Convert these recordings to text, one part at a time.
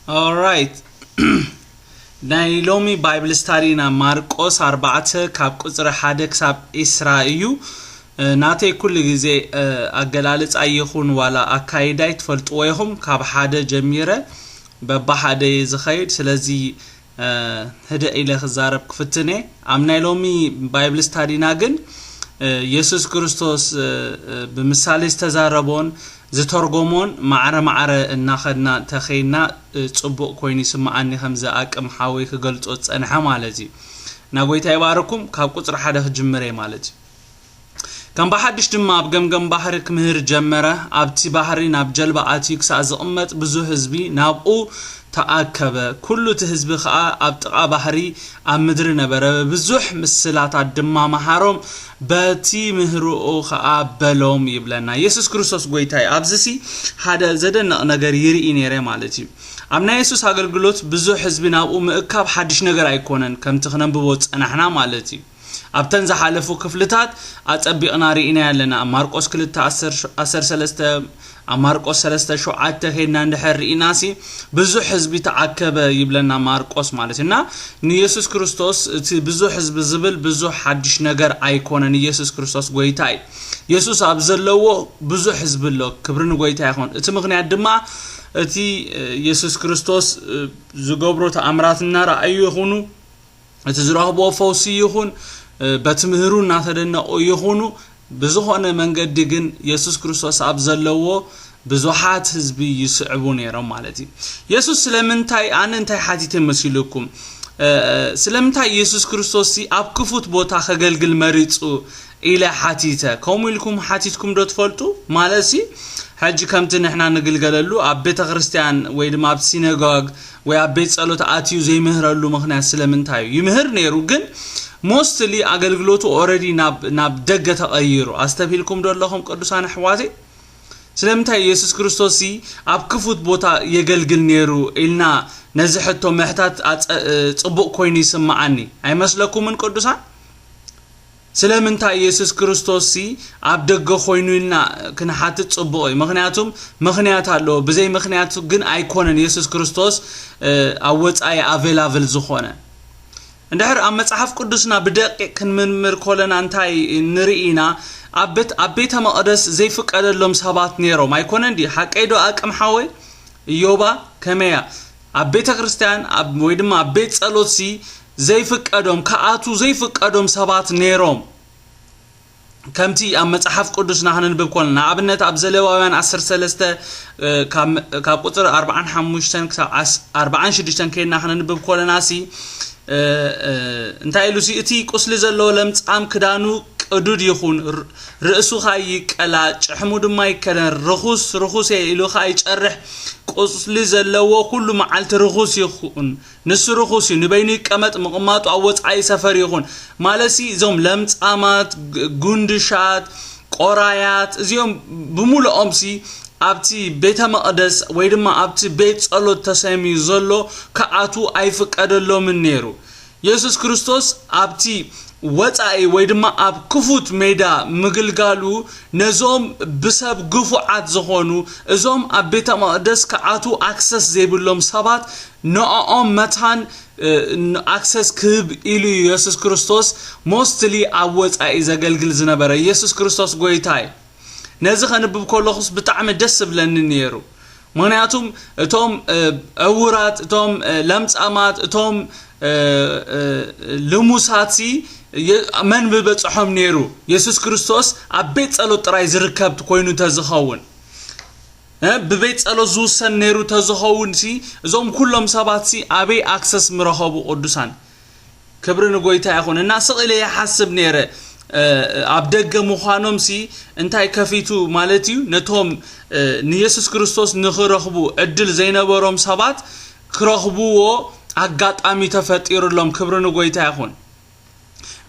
Alright. ናይ ሎሚ ባይብል ስታዲና ማርቆስ ኣርባዕተ ካብ ቁፅሪ ሓደ ክሳብ ዒስራ እዩ። ናተይ ኩሉ ግዜ ኣገላልፃ ይኹን ዋላ ኣካይዳይ ትፈልጥዎ ኢኹም። ካብ ሓደ ጀሚረ በባሓደ እየ ዝኸይድ። ስለዚ ህድእ ኢለ ክዛረብ ክፍትን እየ። ኣብ ናይ ሎሚ ባይብል ስታዲና ግን የሱስ ክርስቶስ ብምሳሌ ዝተዛረቦን ዝተርጎሞን ማዕረ ማዕረ እናኸድና ተኸይና ፅቡቕ ኮይኑ ይስምዓኒ። ከምዚ ኣቅም ሓወይ ክገልፆ ዝፀንሐ ማለት እዩ። እና ጎይታ ይባርኩም። ካብ ቁፅሪ ሓደ ክጅምር እየ ማለት እዩ። ከም ብሓድሽ ድማ ኣብ ገምገም ባሕሪ ክምህር ጀመረ። ኣብቲ ባሕሪ ናብ ጀልባ ኣትዩ ክሳዕ ዝቕመጥ ብዙሕ ህዝቢ ናብኡ ተኣከበ። ኩሉ እቲ ህዝቢ ኸኣ ኣብ ጥቓ ባሕሪ ኣብ ምድሪ ነበረ። ብዙሕ ምስላታት ድማ መሃሮም፣ በቲ ምህርኡ ኸኣ በሎም ይብለና። የሱስ ክርስቶስ ጎይታ እዩ። ኣብዚ ሲ ሓደ ዘደንቕ ነገር ይርኢ ነይረ ማለት እዩ። ኣብ ናይ የሱስ ኣገልግሎት ብዙሕ ህዝቢ ናብኡ ምእካብ ሓድሽ ነገር ኣይኮነን፣ ከምቲ ክነንብቦ ዝጸናሕና ማለት እዩ። ኣብተን ዝሓለፉ ክፍልታት ኣጸቢቕና ርኢናዮ ኣለና። ኣብ ማርቆስ ክልተ ዓሰርተ ሰለስተ፣ ኣብ ማርቆስ ሰለስተ ሸውዓተ ከይድና እንድሕር ርኢናሲ ብዙሕ ህዝቢ ተኣከበ ይብለና ማርቆስ ማለት እዩ። እና ንየሱስ ክርስቶስ እቲ ብዙሕ ህዝቢ ዝብል ብዙሕ ሓድሽ ነገር ኣይኮነን። ኢየሱስ ክርስቶስ ጎይታ እዩ። የሱስ ኣብ ዘለዎ ብዙሕ ህዝቢ ኣሎ። ክብሪ ንጎይታ ይኹን። እቲ ምኽንያት ድማ እቲ የሱስ ክርስቶስ ዝገብሮ ተኣምራት እናረኣዩ ይኹኑ፣ እቲ ዝረኽብዎ ፈውሲ ይኹን በቲ ምህሩ እናተደነቑ ይኹኑ፣ ብዝኾነ መንገዲ ግን የሱስ ክርስቶስ ኣብ ዘለዎ ብዙሓት ህዝቢ ይስዕቡ ነይሮም ማለት እዩ። የሱስ ስለምንታይ፣ ኣነ እንታይ ሓቲተ መሲልኩም? ስለምንታይ የሱስ ክርስቶስ ሲ ኣብ ክፉት ቦታ ከገልግል መሪጹ ኢለ ሓቲተ። ከምኡ ኢልኩም ሓቲትኩም ዶ ትፈልጡ? ማለት ሲ ሕጂ ከምቲ ንሕና ንግልገለሉ ኣብ ቤተ ክርስቲያን ወይ ድማ ኣብ ሲነጋግ ወይ ኣብ ቤት ጸሎት ኣትዩ ዘይምህረሉ ምኽንያት ስለምንታይ እዩ? ይምህር ነይሩ፣ ግን ሞስትሊ ኣገልግሎቱ ኦረዲ ናብ ናብ ደገ ተቐይሩ። ኣስተብሂልኩም ዶ ኣለኹም ቅዱሳን ኣሕዋተይ? ስለምንታይ የሱስ ክርስቶስ ሲ ኣብ ክፉት ቦታ የገልግል ነይሩ ኢልና ነዚ ሕቶ ምሕታት ኣጸ- ጽቡቕ ኮይኑ ይስምዓኒ። ኣይመስለኩምን ቅዱሳን? ስለምንታይ የሱስ ክርስቶስ ሲ ኣብ ደገ ኮይኑ ኢልና ክንሓትት ጽቡቕ እዩ። ምኽንያቱም ምኽንያት ኣለዎ። ብዘይ ምኽንያት ግን ኣይኮነን የሱስ ክርስቶስ ኣብ ወጻኢ ኣቬላብል ዝኾነ። እንድሕር ኣብ መጽሓፍ ቅዱስና ብደቂቕ ክንምርምር ኮለና እንታይ ንርኢ ኢና? ኣብ ቤት ኣብ ቤተ መቕደስ ዘይፍቀደሎም ሰባት ነይሮም ኣይኮነን ድዩ? ሓቀይ ዶ ኣቅም ሓወይ? እዮባ ከመያ ኣብ ቤተ ክርስቲያን ኣብ ወይ ድማ ኣብ ቤት ጸሎት ሲ ዘይፍቀዶም ክኣቱ ዘይፍቀዶም ሰባት ነይሮም። ከምቲ ኣብ መጽሓፍ ቅዱስና ክነንብብ ኮለና ንኣብነት ኣብ ዘሌዋውያን ዓሰርተ ሰለስተ ካብ ቁፅሪ ኣርባዓን ሓሙሽተን ክሳብ ኣርባዓን ሽዱሽተን ከይድና ክነንብብ ኮለና ሲ እንታይ ኢሉ ሲ እቲ ቁስሊ ዘለዎ ለምጻም ክዳኑ ቅዱድ ይኹን፣ ርእሱ ኸኣ ይቀላእ፣ ጭሕሙ ድማ ይከደን፣ ርኹስ ርኹስ እየ ኢሉ ኸኣ ይጨርሕ፣ ቁስሊ ዘለዎ ኩሉ መዓልቲ ርኹስ ይኹን። ንሱ ርኹስ እዩ፣ ንበይኑ ይቀመጥ፣ ምቕማጡ ኣብ ወጻኢ ሰፈር ይኹን። ማለትሲ እዞም ለምጻማት፣ ጉንድሻት፣ ቆራያት እዚኦም ብምሉኦም ሲ ኣብቲ ቤተ መቕደስ ወይ ድማ ኣብቲ ቤት ጸሎት ተሰምዩ ዘሎ ክኣቱ ኣይፍቀደሎምን ነይሩ። የሱስ ክርስቶስ ኣብቲ ወጻኢ ወይ ድማ ኣብ ክፉት ሜዳ ምግልጋሉ ነዞም ብሰብ ግፉዓት ዝኾኑ እዞም ኣብ ቤተ መቕደስ ክኣቱ ኣክሰስ ዘይብሎም ሰባት ንዕኦም መታን ኣክሰስ ክህብ ኢሉ እዩ የሱስ ክርስቶስ ሞስትሊ ኣብ ወጻኢ ዘገልግል ዝነበረ። የሱስ ክርስቶስ ጎይታ እዩ። ነዚ ከንብብ ከለኹስ ብጣዕሚ ደስ ዝብለኒ ነይሩ። ምኽንያቱም እቶም ዕውራት፣ እቶም ለምጻማት፣ እቶም ልሙሳት ሲ መን ምበጽሖም ነይሩ? የሱስ ክርስቶስ ኣብ ቤት ጸሎት ጥራይ ዝርከብ ኮይኑ ተዝኸውን፣ ብቤት ጸሎት ዝውሰን ነይሩ ተዝኸውን ሲ እዞም ኩሎም ሰባት ሲ ኣበይ ኣክሰስ ምረኸቡ? ቅዱሳን ክብሪ ንጎይታ ይኹን። እና ስቕ ኢለ ይሓስብ ነይረ ኣብ ደገ ምዃኖም ሲ እንታይ ከፊቱ ማለት እዩ? ነቶም ንየሱስ ክርስቶስ ንኽረኽቡ ዕድል ዘይነበሮም ሰባት ክረኽብዎ ኣጋጣሚ ተፈጢሩሎም። ክብሪ ንጎይታ ይኹን።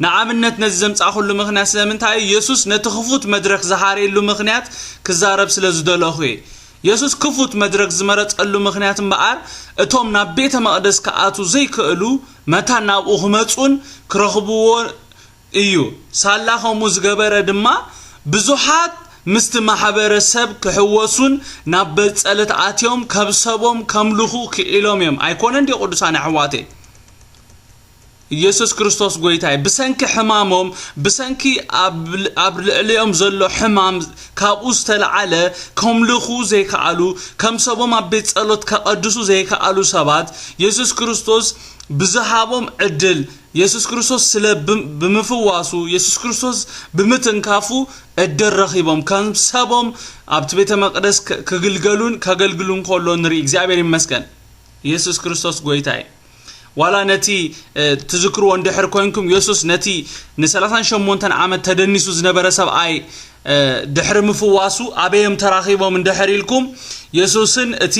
ንኣብነት ነዚ ዘምጻእኩሉ ምኽንያት ስለምንታይ እዩ? የሱስ ነቲ ክፉት መድረኽ ዝሃረየሉ ምኽንያት ክዛረብ ስለ ዝደለኹ እየ። የሱስ ክፉት መድረኽ ዝመረጸሉ ምኽንያት እምበኣር እቶም ናብ ቤተ መቕደስ ክኣቱ ዘይክእሉ መታን ናብኡ ክመጹን ክረኽብዎ እዩ። ሳላ ከምኡ ዝገበረ ድማ ብዙሓት ምስቲ ማሕበረሰብ ክሕወሱን ናብ ቤት ጸሎት ኣትዮም ከብሰቦም ከምልኹ ክኢሎም እዮም። ኣይኮነን ድዩ ቅዱሳን ኣሕዋተይ? ኢየሱስ ክርስቶስ ጎይታይ ብሰንኪ ሕማሞም፣ ብሰንኪ ኣብ ልዕሊኦም ዘሎ ሕማም ካብኡ ዝተለዓለ ከምልኹ ዘይከኣሉ፣ ከምሰቦም ኣብ ቤት ጸሎት ከቐድሱ ዘይከኣሉ ሰባት፣ ኢየሱስ ክርስቶስ ብዝሃቦም ዕድል፣ ኢየሱስ ክርስቶስ ስለ ብምፍዋሱ፣ ኢየሱስ ክርስቶስ ብምትንካፉ ዕድል ረኺቦም ከምሰቦም ኣብቲ ቤተ መቕደስ ክግልገሉን ከገልግሉን ከሎ ንርኢ። እግዚኣብሔር ይመስገን። ኢየሱስ ክርስቶስ ጎይታይ። ዋላ ነቲ ትዝክርዎ እንድሕር ኮንኩም፣ የሱስ ነቲ ን38 ዓመት ተደኒሱ ዝነበረ ሰብኣይ ድሕሪ ምፍዋሱ ኣበዮም ተራኺቦም እንድሕር ኢልኩም፣ የሱስን እቲ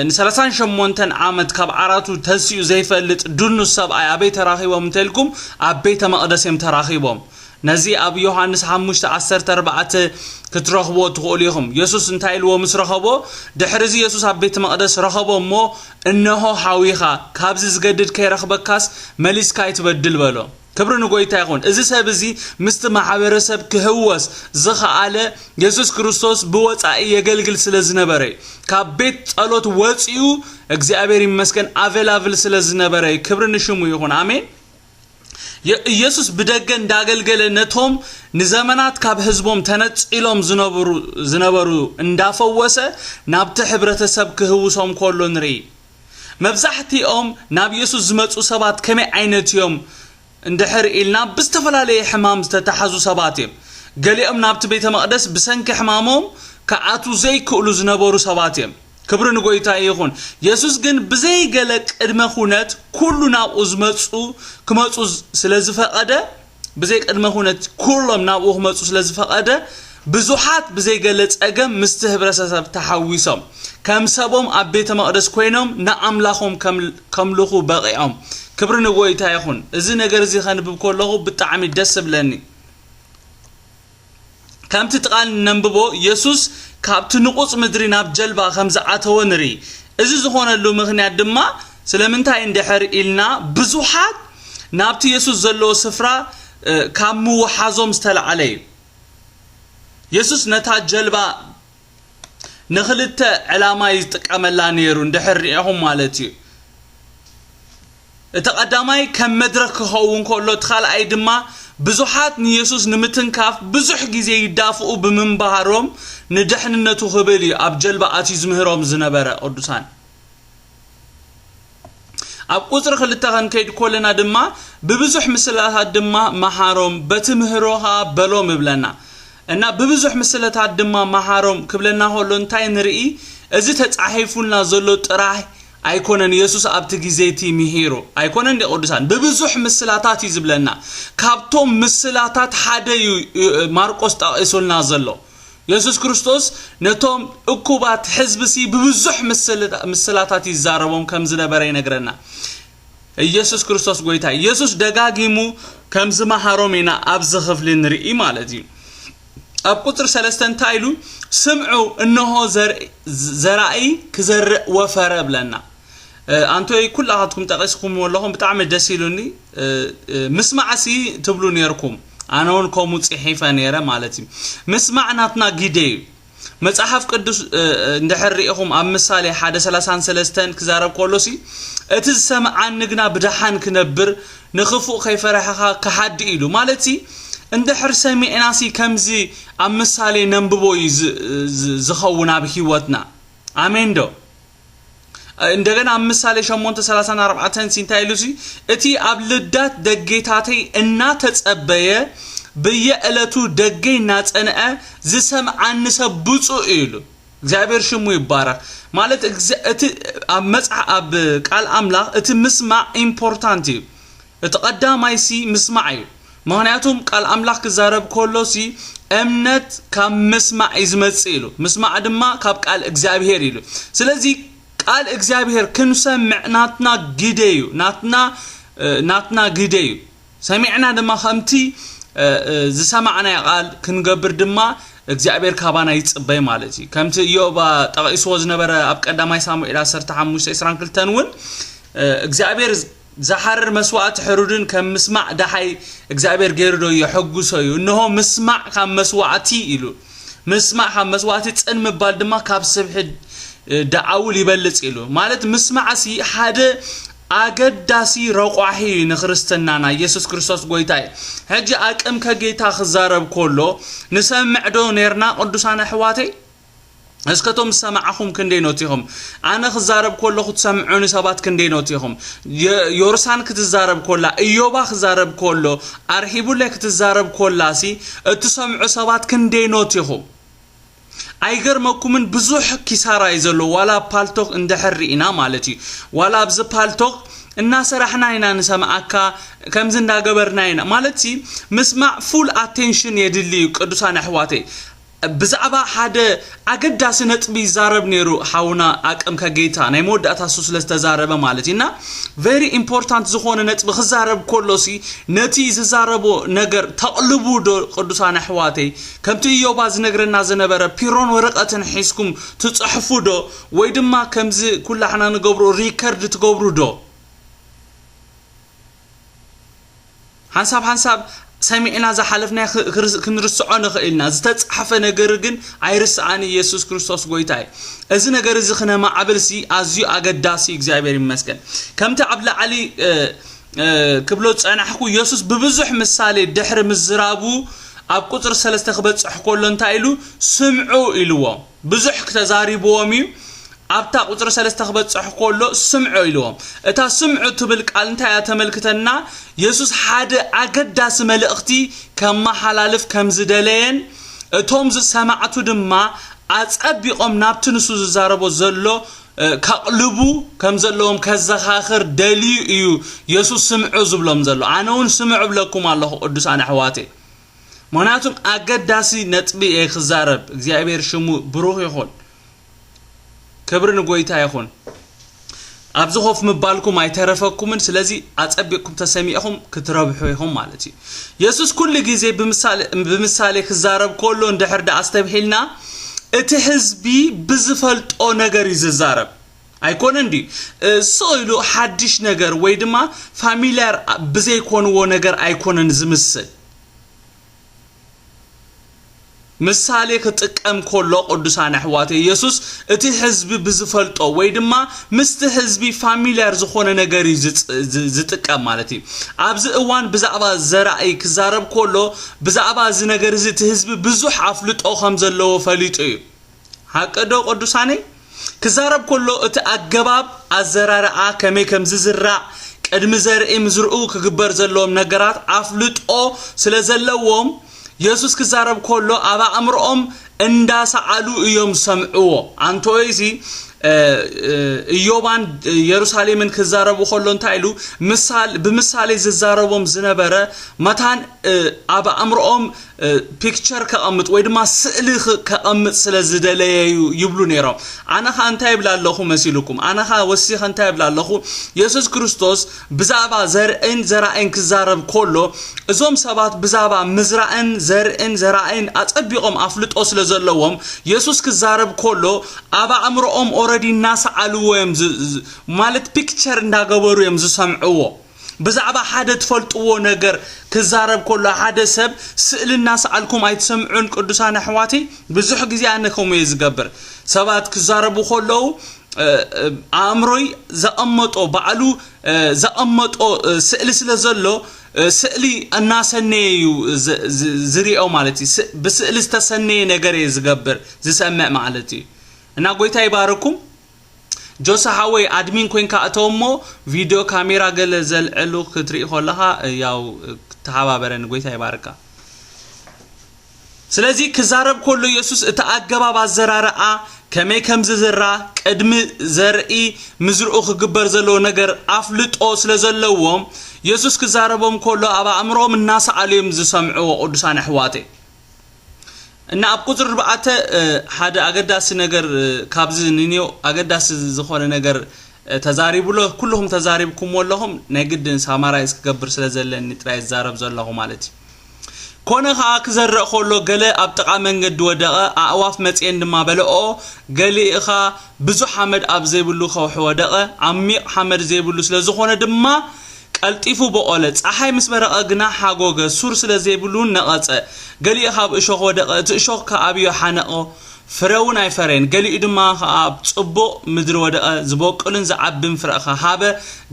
ን38 ዓመት ካብ ዓራቱ ተንሲኡ ዘይፈልጥ ድኑስ ሰብኣይ ኣበይ ተራኺቦም እንተልኩም፣ ኣብ ቤተ መቕደስ እዮም ተራኺቦም። ነዚ ኣብ ዮሃንስ 5:14 ክትረኽብዎ ትኽእሉ ኢኹም። የሱስ እንታይ ኢልዎ ምስ ረኸቦ? ድሕሪ እዚ የሱስ ኣብ ቤተ መቕደስ ረኸቦ እሞ፣ "እንሆ ሓዊኻ፣ ካብዚ ዝገድድ ከይረኽበካስ መሊስካ ኣይትበድል" በሎ። ክብሪ ንጎይታ ይኹን። እዚ ሰብ እዚ ምስቲ ማሕበረሰብ ክህወስ ዝኸኣለ የሱስ ክርስቶስ ብወጻኢ የገልግል ስለ ዝነበረ እዩ። ካብ ቤት ጸሎት ወጺኡ እግዚኣብሔር ይመስገን ኣቬላብል ስለ ዝነበረ እዩ። ክብሪ ንሽሙ ይኹን። ኣሜን። ኢየሱስ ብደገ እንዳገልገለ ነቶም ንዘመናት ካብ ህዝቦም ተነጺሎም ዝነበሩ እንዳፈወሰ ናብቲ ሕብረተሰብ ክህውሶም ከሎ ንርኢ። መብዛሕትኦም ናብ ኢየሱስ ዝመጹ ሰባት ከመይ ዓይነት እዮም እንድሕር ኢልና፣ ብዝተፈላለየ ሕማም ዝተታሓዙ ሰባት እዮም። ገሊኦም ናብቲ ቤተ መቕደስ ብሰንኪ ሕማሞም ክኣትዉ ዘይክእሉ ዝነበሩ ሰባት እዮም። ክብሪ ንጎይታ ይኹን። የሱስ ግን ብዘይ ገለ ቅድመ ኩነት ኩሉ ናብኡ ዝመጹ ክመጹ ስለ ዝፈቐደ፣ ብዘይ ቅድመ ኩነት ኩሎም ናብኡ ክመጹ ስለ ዝፈቐደ፣ ብዙሓት ብዘይ ገለ ጸገም ምስቲ ህብረተሰብ ተሓዊሶም፣ ከም ሰቦም ኣብ ቤተ መቕደስ ኮይኖም ንኣምላኾም ከምልኹ በቒዖም። ክብሪ ንጎይታ ይኹን። እዚ ነገር እዚ ከንብብ ከለኹ ብጣዕሚ ደስ ዝብለኒ። ከምቲ ቃል ነንብቦ፣ የሱስ ካብቲ ንቑጽ ምድሪ ናብ ጀልባ ከም ዝኣተወ ንርኢ። እዚ ዝኾነሉ ምኽንያት ድማ ስለምንታይ እንድሕር ኢልና፣ ብዙሓት ናብቲ የሱስ ዘለዎ ስፍራ ካብ ምውሓዞም ዝተላዕለ እዩ። የሱስ ነታ ጀልባ ንኽልተ ዕላማ እዩ ዝጥቀመላ ነይሩ፣ እንድሕር ሪኢኹም ማለት እዩ። እቲ ቀዳማይ ከም መድረኽ ክኸውን ከሎ፣ እቲ ካልኣይ ድማ ብዙሓት ንየሱስ ንምትንካፍ ብዙሕ ግዜ ይዳፍኡ ብምንባሮም ንድሕንነቱ ክብል እዩ ኣብ ጀልባ ኣትዩ ዝምህሮም ዝነበረ ቅዱሳን። ኣብ ቁጽሪ ክልተ ክንከይድ ኮለና ድማ ብብዙሕ ምስላታት ድማ መሃሮም፣ በቲ ምህሮ ኸኣ በሎም ይብለና። እና ብብዙሕ ምስላታት ድማ መሃሮም ክብለና ከሎ እንታይ ንርኢ? እዚ ተጻሒፉልና ዘሎ ጥራይ ኣይኮነን። የሱስ ኣብቲ ግዜ እቲ ምሂሩ ኣይኮነን ዲ ቅዱሳን፣ ብብዙሕ ምስላታት እዩ ዝብለና። ካብቶም ምስላታት ሓደ እዩ ማርቆስ ጠቒሱልና ዘሎ። የሱስ ክርስቶስ ነቶም እኩባት ሕዝቢ ሲ ብብዙሕ ምስላታት ይዛረቦም ከም ዝነበረ ይነግረና። ኢየሱስ ክርስቶስ ጎይታ። ኢየሱስ ደጋጊሙ ከም ዝመሃሮም ኢና ኣብዚ ክፍሊ ንርኢ ማለት እዩ። ኣብ ቁጽሪ ሰለስተ እንታይ ኢሉ? "ስምዑ፣ እንሆ ዘራኢ ክዘርእ ወፈረ" ብለና። ኣንቶይ ኩላኻትኩም ጠቒስኩም ኣለኹም፣ ብጣዕሚ ደስ ኢሉኒ። ምስማዕሲ ትብሉ ነርኩም፣ ኣነ እውን ከምኡ ጽሒፈ ነይረ ማለት እዩ። ምስማዕ ናትና ግደ እዩ። መጽሓፍ ቅዱስ እንድሕር ርኢኹም ኣብ ምሳሌ ሓደ ሰላሳን ሰለስተን ክዛረብ ከሎሲ፣ "እቲ ዝሰምዓኒ ግና ብደሓን ክነብር፣ ንኽፉእ ከይፈራሕኻ ክሓዲ" ኢሉ። ማለትሲ እንድሕር ሰሚዕናሲ ከምዚ ኣብ ምሳሌ ነንብቦ እዩ ዝኸውን ኣብ ህይወትና። ኣሜን ዶ? እንደገና ኣብ ምሳሌ ሸሞንተ ሰላሳን ኣርባዕተን ሲ እንታይ ኢሉ ሲ፣ "እቲ ኣብ ልዳት ደጌታተይ እናተጸበየ፣ ብየዕለቱ ደገይ እናጸንዐ ዝሰምዓኒ ሰብ ብፁዕ እዩ" ኢሉ። እግዚኣብሔር ሽሙ ይባረኽ። ማለት እቲ ኣብ መጽሓ-፣ ኣብ ቃል ኣምላኽ እቲ ምስማዕ ኢምፖርታንት እዩ። እቲ ቀዳማይ ሲ ምስማዕ እዩ። ምኽንያቱም ቃል ኣምላኽ ክዛረብ ከሎ ሲ፣ "እምነት ካብ ምስማዕ እዩ ዝመጽእ" ኢሉ። "ምስማዕ ድማ ካብ ቃል እግዚኣብሔር" ኢሉ። ስለዚ ቃል እግዚኣብሔር ክንሰምዕ ናትና ግደ እዩ። ናትና፣ ናትና ግደ እዩ። ሰሚዕና ድማ ከምቲ ዝሰማዕናዮ ቃል ክንገብር ድማ እግዚኣብሔር ካባና ይጽበይ ማለት እዩ። ከምቲ ኢዮብ ጠቒስዎ ዝነበረ ኣብ ቀዳማይ ሳሙኤል ዓሰርተ ሓሙሽተ ዕስራን ክልተን እውን እግዚኣብሔር ዝሓርር መስዋዕቲ ሕሩድን ከም ምስማዕ ደሓይ እግዚኣብሔር ገይሩ ዶ የሐጉሶ እዩ? እንሆ ምስማዕ ካብ መስዋዕቲ ኢሉ። ምስማዕ ካብ መስዋዕቲ ጽን ምባል ድማ ካብ ስብሒ ደዓውል ይበልጽ ኢሉ። ማለት ምስማዕሲ ሓደ ኣገዳሲ ረቋሒ እዩ ንክርስትናና። ኢየሱስ ክርስቶስ ጎይታ እዩ። ሕጂ ኣቅም ከጌታ ክዛረብ ከሎ ንሰምዕ ዶ ኔርና ቅዱሳን ኣሕዋተይ? እስከቶም ዝሰማዕኹም ክንደይ ኖት ኢኹም? ኣነ ክዛረብ ከለኹ ትሰምዑኒ ሰባት ክንደይ ኖት ኢኹም? የ- ዮርሳን ክትዛረብ ኮላ፣ እዮባ ክዛረብ ኮሎ፣ ኣርሂቡለይ ክትዛረብ ኮላሲ እትሰምዑ ሰባት ክንደይ ኖት ኢኹም? ኣይገርመኩምን? ብዙሕ ኪሳራ እዩ ዘሎ። ዋላ ኣብ ፓልቶክ እንድሕር ርኢና ማለት እዩ። ዋላ ኣብዚ ፓልቶክ እናሰራሕና ኢና ንሰምዓካ፣ ከምዚ እንዳገበርና ኢና ማለት ሲ። ምስማዕ ፉል ኣቴንሽን የድሊ እዩ ቅዱሳን ኣሕዋተይ። ብዛዕባ ሓደ ኣገዳሲ ነጥቢ ይዛረብ ነይሩ ሓውና ኣቅም ከጌታ፣ ናይ መወዳእታ እሱ ስለ ዝተዛረበ ማለት እዩ። እና ቨሪ ኢምፖርታንት ዝኾነ ነጥቢ ክዛረብ ከሎ ሲ ነቲ ዝዛረቦ ነገር ተቕልቡ ዶ ቅዱሳን ኣሕዋተይ? ከምቲ እዮባ ዝነግረና ዝነበረ ፒሮን ወረቐትን ሒዝኩም ትጽሕፉ ዶ? ወይ ድማ ከምዚ ኩላሕና ንገብሮ ሪከርድ ትገብሩ ዶ? ሓንሳብ ሓንሳብ ሰሚዕና ዝሓለፍና ክንርስዖ ንኽእል ኢና። ዝተጻሕፈ ነገር ግን ኣይርስዓን። ኢየሱስ ክርስቶስ ጎይታ እዩ። እዚ ነገር እዚ ክነማዕብል ሲ ኣዝዩ ኣገዳሲ እዩ። እግዚኣብሔር ይመስገን። ከምቲ ኣብ ላዕሊ ክብሎ ዝጸናሕኩ፣ ኢየሱስ ብብዙሕ ምሳሌ ድሕሪ ምዝራቡ ኣብ ቁጽሪ ሰለስተ ክበጽሕ ከሎ እንታይ ኢሉ? ስምዑ ኢልዎ። ብዙሕ ክተዛሪብዎም እዩ። ኣብታ ቁጽሪ ሰለስተ ክበጽሕ ከሎ ስምዑ ኢልዎም። እታ ስምዑ ትብል ቃል እንታይ እያ ተመልክተና? የሱስ ሓደ ኣገዳሲ መልእኽቲ ከመሓላልፍ ከም ዝደለየን እቶም ዝሰማዕቱ ድማ ኣጸቢቖም ናብቲ ንሱ ዝዛረቦ ዘሎ ከቕልቡ ከም ዘለዎም ከዘኻኽር ደልዩ እዩ የሱስ ስምዑ ዝብሎም ዘሎ። ኣነ እውን ስምዑ እብለኩም ኣለኹ ቅዱሳን ኣሕዋተይ። ምክንያቱም ኣገዳሲ ነጥቢ እየ ክዛረብ። እግዚኣብሔር ሽሙ ብሩኽ ይኹን። ክብሪ ንጎይታ ይኹን። ኣብዚ ኮፍ ምባልኩም ኣይተረፈኩምን። ስለዚ ኣጸቢቕኩም ተሰሚዕኹም ክትረብሑ ኢኹም ማለት እዩ። የሱስ ኩሉ ግዜ ብምሳሌ ክዛረብ ከሎ እንድሕር ደኣ ኣስተብሂልና እቲ ህዝቢ ብዝፈልጦ ነገር እዩ ዝዛረብ። ኣይኮነን ድዩ? ስቕ ኢሉ ሓድሽ ነገር ወይ ድማ ፋሚልያር ብዘይኮንዎ ነገር ኣይኮነን ዝምስል። ምሳሌ ክጥቀም ከሎ ቅዱሳን ኣሕዋት የሱስ እቲ ህዝቢ ብዝፈልጦ ወይ ድማ ምስቲ ህዝቢ ፋሚልያር ዝኾነ ነገር እዩ ዝጥቀም ማለት እዩ። ኣብዚ እዋን ብዛዕባ ዘራእይ ክዛረብ ከሎ ብዛዕባ እዚ ነገር እዚ እቲ ህዝቢ ብዙሕ ኣፍልጦ ከም ዘለዎ ፈሊጡ እዩ። ሓቂ ዶ ቅዱሳነይ? ክዛረብ ከሎ እቲ ኣገባብ ኣዘራርኣ ከመይ ከም ዝዝራእ ቅድሚ ዘርኢ ምዝርኡ ክግበር ዘለዎም ነገራት ኣፍልጦ ስለ ዘለዎም የሱስ ክዛረብ ከሎ ኣብ ኣእምሮኦም እንዳሰዓሉ እዮም ዝሰምዕዎ። ኣንቶይሲ እዮባን የሩሳሌምን ክዛረቡ ከሎ እንታይ ኢሉ ብምሳሌ ዝዛረቦም ዝነበረ መታን ኣብ ኣእምሮኦም ፒክቸር ከቐምጥ ወይ ድማ ስእሊ ከቐምጥ ስለ ዝደለየ እዩ ይብሉ ነይሮም። ኣነ ኸ እንታይ ይብል ኣለኹ መሲልኩም? ኣነ ኸ ወሲኸ እንታይ ይብል ኣለኹ? የሱስ ክርስቶስ ብዛዕባ ዘርእን ዘራእን ክዛረብ ከሎ እዞም ሰባት ብዛዕባ ምዝራእን ዘርእን ዘራእን ኣጸቢቖም ኣፍልጦ ስለ ዘለዎም የሱስ ክዛረብ ከሎ ኣብ ኣእምሮኦም ኦረዲ እናሰዓልዎ እዮም ማለት ፒክቸር እንዳገበሩ እዮም ዝሰምዕዎ። ብዛዕባ ሓደ ትፈልጥዎ ነገር ክዛረብ ከሎ ሓደ ሰብ ስእሊ እናሰዓልኩም ኣይትሰምዑን ቅዱሳን ኣሕዋተይ? ብዙሕ ግዜ ኣነ ከምኡ እየ ዝገብር። ሰባት ክዛረቡ ከለዉ ኣእምሮይ ዘቐመጦ ባዕሉ ዘቐመጦ ስእሊ ስለ ዘሎ ስእሊ እናሰነየ እዩ ዝሪኦ ማለት እዩ። ብስእሊ ዝተሰነየ ነገር እየ ዝገብር ዝሰምዕ ማለት እዩ። እና ጎይታ ይባርኩም። ጆሳ ሓወይ ኣድሚን ኮይንካ እተው እሞ ቪድዮ ካሜራ ገለ ዘልዕሉ ክትርኢ ከለኻ ያው ተሓባበረኒ። ጎይታ ይባርካ። ስለዚ ክዛረብ ከሎ የሱስ እቲ ኣገባብ ኣዘራርኣ ከመይ ከም ዝዝራ ቅድሚ ዘርኢ ምዝርኡ ክግበር ዘለዎ ነገር ኣፍልጦ ስለ ዘለዎም የሱስ ክዛረቦም ከሎ ኣብ ኣእምሮኦም እናሰኣሉ እዮም ዝሰምዕዎ ቅዱሳን ኣሕዋተይ። እና ኣብ ቁፅሪ ኣርባዕተ ሓደ ኣገዳሲ ነገር ካብዚ ንኒዮ ኣገዳሲ ዝኾነ ነገር ተዛሪቡሎ ኩልኹም ተዛሪብኩምዎ ኣለኹም። ናይ ግድን ሳማራይዝ ክገብር ስለ ዘለኒ ጥራይ ዝዛረብ ዘለኹ ማለት እዩ። ኮነ ኸዓ ክዘርእ ከሎ ገለ ኣብ ጥቓ መንገዲ ወደቐ፣ ኣእዋፍ መፅኤን ድማ በለኦ። ገሊኡ ኸዓ ብዙሕ ሓመድ ኣብ ዘይብሉ ከውሒ ወደቐ፣ ዓሚቕ ሓመድ ዘይብሉ ስለ ዝኾነ ድማ ቀልጢፉ በቖለ። ጸሓይ ምስ በረቐ ግና ሓጎገ፣ ሱር ስለ ዘይብሉ እውን ነቐጸ። ገሊኡ ካብ እሾኽ ወደቐ፣ እቲ እሾኽ ከኣ ኣብዮ ሓነቖ፣ ፍረ እውን ኣይፈረየን። ገሊኡ ድማ ከኣ ኣብ ጽቡቕ ምድሪ ወደቐ፣ ዝበቁልን ዝዓብን ፍረ ከኣ ሃበ።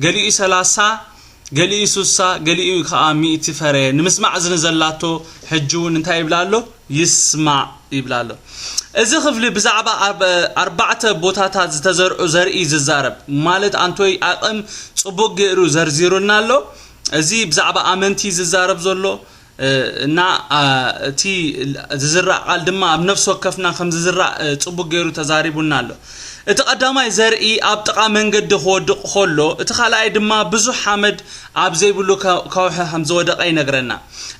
ገሊኡ ሰላሳ፣ ገሊኡ ሱሳ፣ ገሊኡ ከኣ ሚእቲ ፈረየ። ንምስማዕ እዝኒ ዘላቶ ሕጂ እውን እንታይ ይብላ ኣሎ? ይስማዕ ይብላ ኣሎ። እዚ ክፍሊ ብዛዕባ ኣብ ኣርባዕተ ቦታታት ዝተዘርኡ ዘርኢ እዩ ዝዛረብ። ማለት ኣንቶይ ኣቕም ጽቡቕ ገይሩ ዘርዚሩልና ኣሎ። እዚ ብዛዕባ ኣመንቲ እዩ ዝዛረብ ዘሎ፣ እ፣ እና፣ አ፣ እቲ ዝዝራእ ቃል ድማ ኣብ ነፍሲ ወከፍና ከም ዝዝራእ፣ እ፣ ጽቡቕ ገይሩ ተዛሪቡና ኣሎ። እቲ ቀዳማይ ዘርኢ ኣብ ጥቓ መንገዲ ክወድቕ ከሎ፣ እቲ ካልኣይ ድማ ብዙሕ ሓመድ ኣብ ዘይብሉ ከ-፣ ከውሒ ከም ዝወደቐ ይነግረና።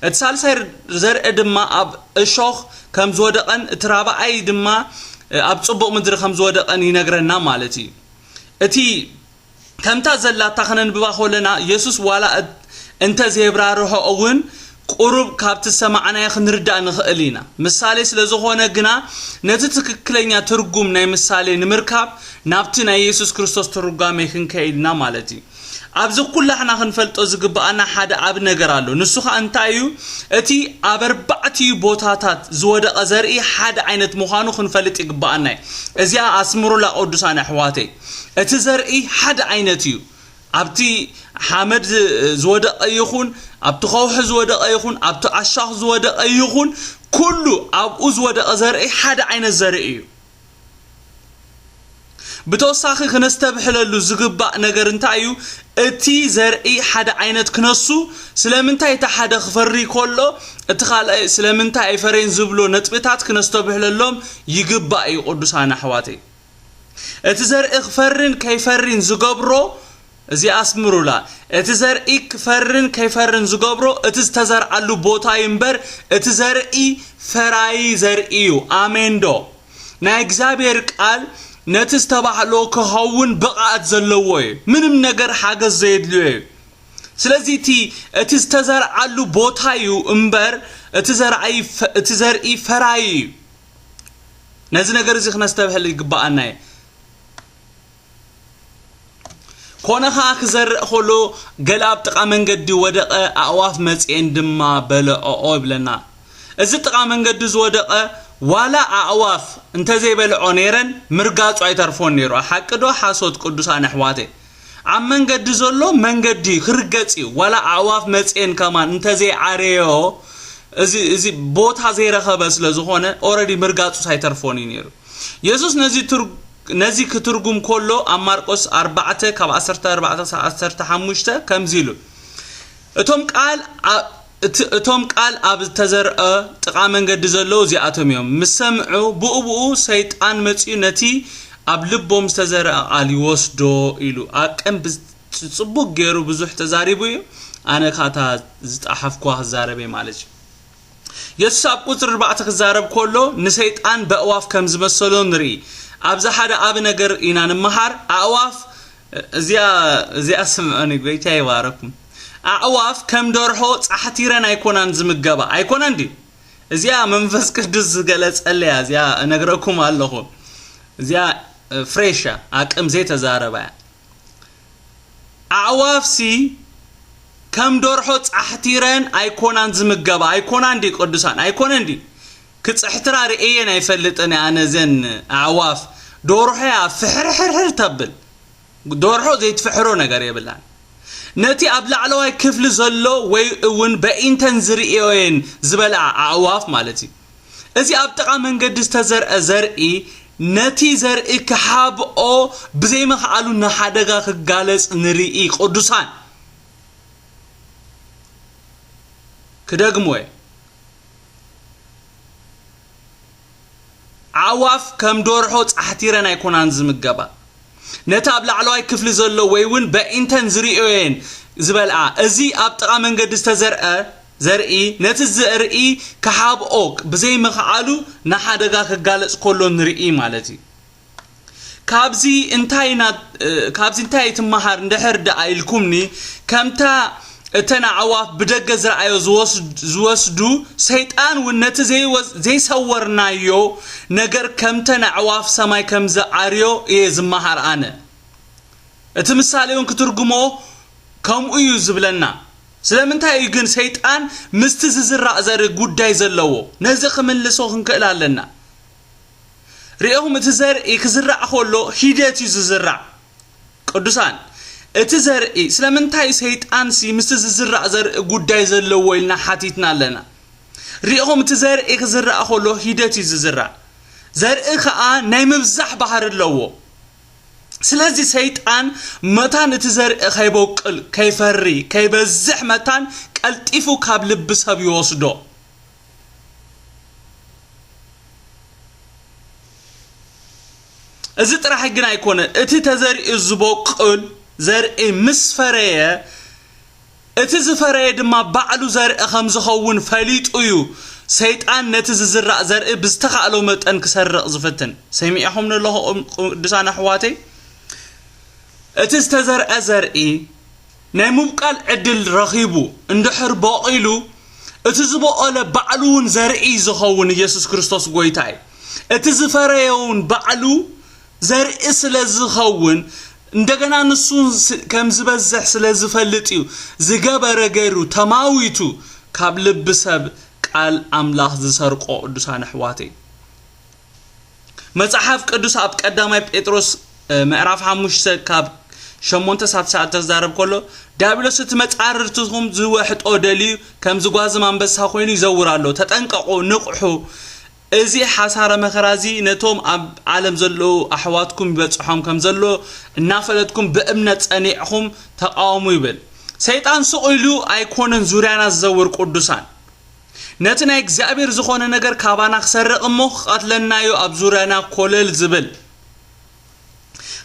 እቲ ሳልሳይ ዘርኢ ድማ ኣብ እሾኽ ከም ዝወደቐን እቲ ራብኣይ ድማ፣ እ፣ ኣብ ጽቡቕ ምድሪ ከም ዝወደቐን ይነግረና ማለት እዩ። እቲ ከምታ ዘላታ ከነንብባ ከለና፣ የሱስ ዋላ እት-፣ እንተ ዘየብራርሆ እውን፣ ቁሩብ ካብቲ ዝሰማዕናዮ ክንርዳእ ንኽእል ኢና። ምሳሌ ስለ ዝኾነ ግና፣ ነቲ ትክክለኛ ትርጉም ናይ ምሳሌ ንምርካብ፣ ናብቲ ናይ የሱስ ክርስቶስ ትርጓሜ ክንከይድ ኢና ማለት እዩ። ኣብዚ ኩላሕና ክንፈልጦ ዝግብኣና ሓደ ዓቢ ነገር ኣሎ። ንሱ ኸኣ እንታይ እዩ? እቲ ኣብ ኣርባዕቲኡ ቦታታት ዝወደቐ ዘርኢ ሓደ ዓይነት ምዃኑ ክንፈልጥ ይግብኣና እዩ። እዚኣ ኣስምሩላ ቅዱሳን ኣሕዋተይ። እቲ ዘርኢ ሓደ ዓይነት እዩ። ኣብቲ ሓመድ ዝ-፣ ዝወደቐ ይኹን፣ ኣብቲ ከውሒ ዝወደቐ ይኹን፣ ኣብቲ ኣሻኽ ዝወደቐ ይኹን፣ ኩሉ ኣብኡ ዝወደቐ ዘርኢ ሓደ ዓይነት ዘርኢ እዩ። ብተወሳኺ ክነስተብሕለሉ ዝግባእ ነገር እንታይ እዩ? እቲ ዘርኢ ሓደ ዓይነት ክነሱ፣ ስለምንታይ እቲ ሓደ ክፈሪ ከሎ፣ እቲ ካልኣይ ስለምንታይ ኣይፈረይን ዝብሎ ነጥብታት ክነስተብሕለሎም ይግባእ እዩ፣ ቅዱሳን ኣሕዋተይ። እቲ ዘርኢ ክፈርን ከይፈሪን ዝገብሮ፣ እዚ ኣስምሩላ፣ እቲ ዘርኢ ክፈርን ከይፈርን ዝገብሮ፣ እቲ ዝተዘርዓሉ ቦታ እዩ እምበር፣ እቲ ዘርኢ ፈራዪ ዘርኢ እዩ። ኣሜን ዶ? ናይ እግዚኣብሔር ቃል ነቲ ዝተባህሎ ክኸውን ብቕዓት ዘለዎ እዩ። ምንም ነገር ሓገዝ ዘየድልዮ እዩ። ስለዚ እቲ፣ እቲ ዝተዘርዓሉ ቦታ እዩ እምበር፣ እቲ ዘርኣይ ፈ-፣ እቲ ዘርኢ ፈራዪ እዩ። ነዚ ነገር እዚ ክነስተብህል ይግብኣና እዩ። ኮነ ኸኣ ክዘርእ ከሎ፣ ገለ ኣብ ጥቓ መንገዲ ወደቐ፣ ኣእዋፍ መጺኤን ድማ በለዖኦ ይብለና። እዚ ጥቓ መንገዲ ዝወደቐ፣ ዋላ ኣእዋፍ እንተዘይበልዖ ነይረን፣ ምርጋጹ ኣይተርፎን ነይሩ። ሓቂ ዶ ሓሶት ቅዱሳን ኣሕዋተይ? ኣብ መንገዲ ዘሎ መንገዲ ክርገጽ እዩ። ዋላ ኣእዋፍ መጺኤን ከማን እንተዘይዓረዮ፣ እዚ፣ እዚ ቦታ ዘይረኸበ ስለ ዝኾነ፣ ኦረዲ ምርጋጹስ ኣይተርፎን እዩ ነይሩ። የሱስ ነዚ ትር-፣ ነዚ ክትርጉም ከሎ ኣብ ማርቆስ ኣርባዕተ ካብ ዓሰርተ ኣርባዕተ ክሳብ ዓሰርተ ሓሙሽተ ከምዚ ኢሉ፣ እቶም ቃል ኣ-፣ እቲ፣ እቶም ቃል ኣብ ዝተዘርአ ጥቓ መንገዲ ዘለዉ እዚኣቶም እዮም። ምስ ሰምዑ፣ ብኡ ብኡ ሰይጣን መጺኡ ነቲ ኣብ ልቦም ዝተዘርአ ቃል ይወስዶ ኢሉ። ኣቅም ብዝ-፣ ጽቡቅ ገይሩ ብዙሕ ተዛሪቡ እዩ። ኣነ ካታ ዝጠሓፍኳ ክዛረብ እየ ማለት እዩ። የሱስ ኣብ ቁጽሪ ኣርባዕተ ክዛረብ ከሎ ንሰይጣን በእዋፍ ከም ዝመሰሎ ንርኢ። ኣብዚ ሓደ ዓቢ ነገር ኢና ንመሃር። ኣእዋፍ፣ እዚኣ፣ እዚኣ ስምዑኒ፣ ጎይታ ይባረኩም። ኣእዋፍ ከም ደርሆ ጻሕቲረን ኣይኮናን ዝምገባ። ኣይኮነን ድዩ? እዚኣ መንፈስ ቅዱስ ዝገለጸለያ፣ እዚኣ እነግረኩም ኣለኹ። እዚኣ፣ እ፣ ፍሬሽ እያ፣ ኣቅም ዘይተዛረባ እያ። ኣዕዋፍሲ ከም ደርሆ ጻሕቲረን ኣይኮናን ዝምገባ። ኣይኮናን ድዩ ቅዱሳን? ኣይኮነን ድዩ? ክጽሕትራ ርእየን ኣይፈልጥን እየ ኣነ እዘን ኣዕዋፍ። ደርሆ እያ ፍሕርሕርሕር ተብል። ደርሆ ዘይትፍሕሮ ነገር የብላን። ነቲ ኣብ ላዕለዋይ ክፍሊ ዘሎ ወይ እውን በኢንተን ዝርእዮ እየን ዝበልዓ ኣዕዋፍ ማለት እዩ። እዚ ኣብ ጥቓ መንገዲ ዝተዘርአ ዘርኢ፣ ነቲ ዘርኢ ክሓብኦ ብዘይምኽኣሉ ንሓደጋ ክጋለጽ ንርኢ። ቅዱሳን፣ ክደግሞ እየ። ኣዕዋፍ ከም ደርሆ ጻሕቲረን ኣይኮናን ዝምገባ። ነቲ ኣብ ላዕለዋይ ክፍሊ ዘሎ ወይ እውን በኢንተን ዝርእዮ እየን ዝበልዓ። እዚ ኣብ ጥቓ መንገዲ ዝተዘርአ ዘርኢ፣ ነቲ ዘርኢ ክሓብኦ ብዘይምኽኣሉ ንሓደጋ ክጋለጽ ከሎ ንርኢ ማለት እዩ። ካብዚ እንታይ ኢና፣ እ፣ ካብዚ እንታይ ትመሃር እንድሕር ደኣ ኢልኩምኒ፣ ከምታ እተን ኣዕዋፍ ብደገ ዝረኣዮ ዝወስድ-፣ ዝወስዱ፣ ሰይጣን እውን ነቲ ዘይወ-፣ ዘይሰወርናዮ ነገር ከምተን ኣዕዋፍ ሰማይ ከም ዝዓርዮ እየ ዝመሃር ኣነ። እቲ ምሳሌ እውን ክትርጉሞ ከምኡ እዩ ዝብለና። ስለምንታይ እዩ ግን ሰይጣን ምስቲ ዝዝራእ ዘርኢ ጉዳይ ዘለዎ? ነዚ ክምልሶ ክንክእል ኣለና። ርኢኹም፣ እቲ ዘርኢ ክዝራእ ከሎ ሂደት እዩ ዝዝራእ። ቅዱሳን፣ እቲ ዘርኢ ስለምንታይ ሰይጣንሲ ምስቲ ዝዝራእ ዘርኢ ጉዳይ ዘለዎ ኢልና ሓቲትና ኣለና። ርኢኹም፣ እቲ ዘርኢ ክዝራእ ከሎ ሂደት እዩ ዝዝራእ። ዘርኢ ከኣ ናይ ምብዛሕ ባህሪ ኣለዎ። ስለዚ ሰይጣን መታን እቲ ዘርኢ ከይበቁል፣ ከይፈሪ፣ ከይበዝሕ መታን ቀልጢፉ ካብ ልቢ ሰብ ይወስዶ። እዚ ጥራሕ ግን ኣይኮነን። እቲ ተዘሪኡ ዝበቁል ዘርኢ ምስ ፈረየ፣ እቲ ዝፈረየ ድማ ባዕሉ ዘርኢ ከም ዝኸውን ፈሊጡ እዩ ሰይጣን ነቲ ዝዝራእ ዘርኢ ብዝተኻእሎ መጠን ክሰርቕ ዝፍትን። ሰሚዕኹም ኣለኹም ቅዱሳን ኣሕዋተይ? እቲ ዝተዘርአ ዘርኢ ናይ ምብቃል ዕድል ረኺቡ እንድሕር በቒሉ፣ እቲ ዝበቐለ ባዕሉ እውን ዘርኢ ዝኸውን ኢየሱስ ክርስቶስ ጎይታ እዩ። እቲ ዝፈረየ እውን ባዕሉ ዘርኢ ስለ ዝኸውን፣ እንደገና ንሱ ስ-፣ ከም ዝበዝሕ ስለ ዝፈልጥ እዩ ዝገበረ ገይሩ ተማዊቱ ካብ ልቢ ሰብ ቃል ኣምላኽ ዝሰርቆ። ቅዱሳን ኣሕዋተይ፣ መጽሓፍ ቅዱስ ኣብ ቀዳማይ ጴጥሮስ፣ እ፣ ምዕራፍ ሓሙሽተ ካብ ሸሞንተ ሳብ ትሽዓተ ክዛረብ ከሎ፣ "ዲያብሎስ እቲ መጻርርትኹም ዝወሕጦ ደልዩ ከም ዝጓዝም ኣንበሳ ኮይኑ ይዘውር ኣሎ። ተጠንቀቑ፣ ንቕሑ። እዚ ሓሳረ መከራ እዚ ነቶም ኣብ ዓለም ዘለዉ ኣሕዋትኩም ይበጽሖም ከም ዘሎ እናፈለጥኩም ብእምነት ጸኒዕኹም ተቃወሙ" ይብል። ሰይጣን ስቕ ኢሉ ኣይኮነን ዙርያና ዝዘውር ቅዱሳን። ነቲ ናይ እግዚኣብሔር ዝኾነ ነገር ካባና ክሰርቕ እሞ ክቐትለና እዩ ኣብ ዙርያና ኮለል ዝብል።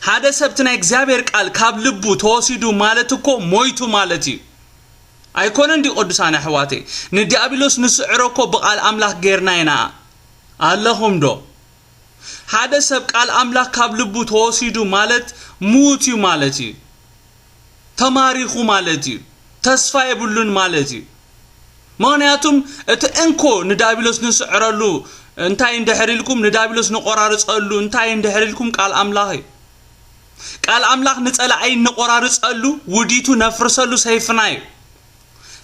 ሓደ ሰብ እቲ ናይ እግዚኣብሔር ቃል ካብ ልቡ ተወሲዱ ማለት እኮ ሞይቱ ማለት እዩ። ኣይኮነን ድዩ ቅዱሳን ኣሕዋተይ? ንዲያብሎስ ንስዕሮ እኮ ብቃል ኣምላኽ ጌርና ኢና። ኣለኹም ዶ? ሓደ ሰብ ቃል ኣምላኽ ካብ ልቡ ተወሲዱ ማለት ምዉት እዩ ማለት እዩ። ተማሪኹ ማለት እዩ። ተስፋ የብሉን ማለት እዩ። ምኽንያቱም እቲ እንኮ ንዳቢሎስ ንስዕረሉ እንታይ እንድሕር ኢልኩም፣ ንዳቢሎስ ንቆራርጸሉ እንታይ እንድሕር ኢልኩም፣ ቃል ኣምላኽ እዩ። ቃል ኣምላኽ ንጸላኢ ንቆራርጸሉ፣ ውዲቱ ነፍርሰሉ ሰይፍና እዩ።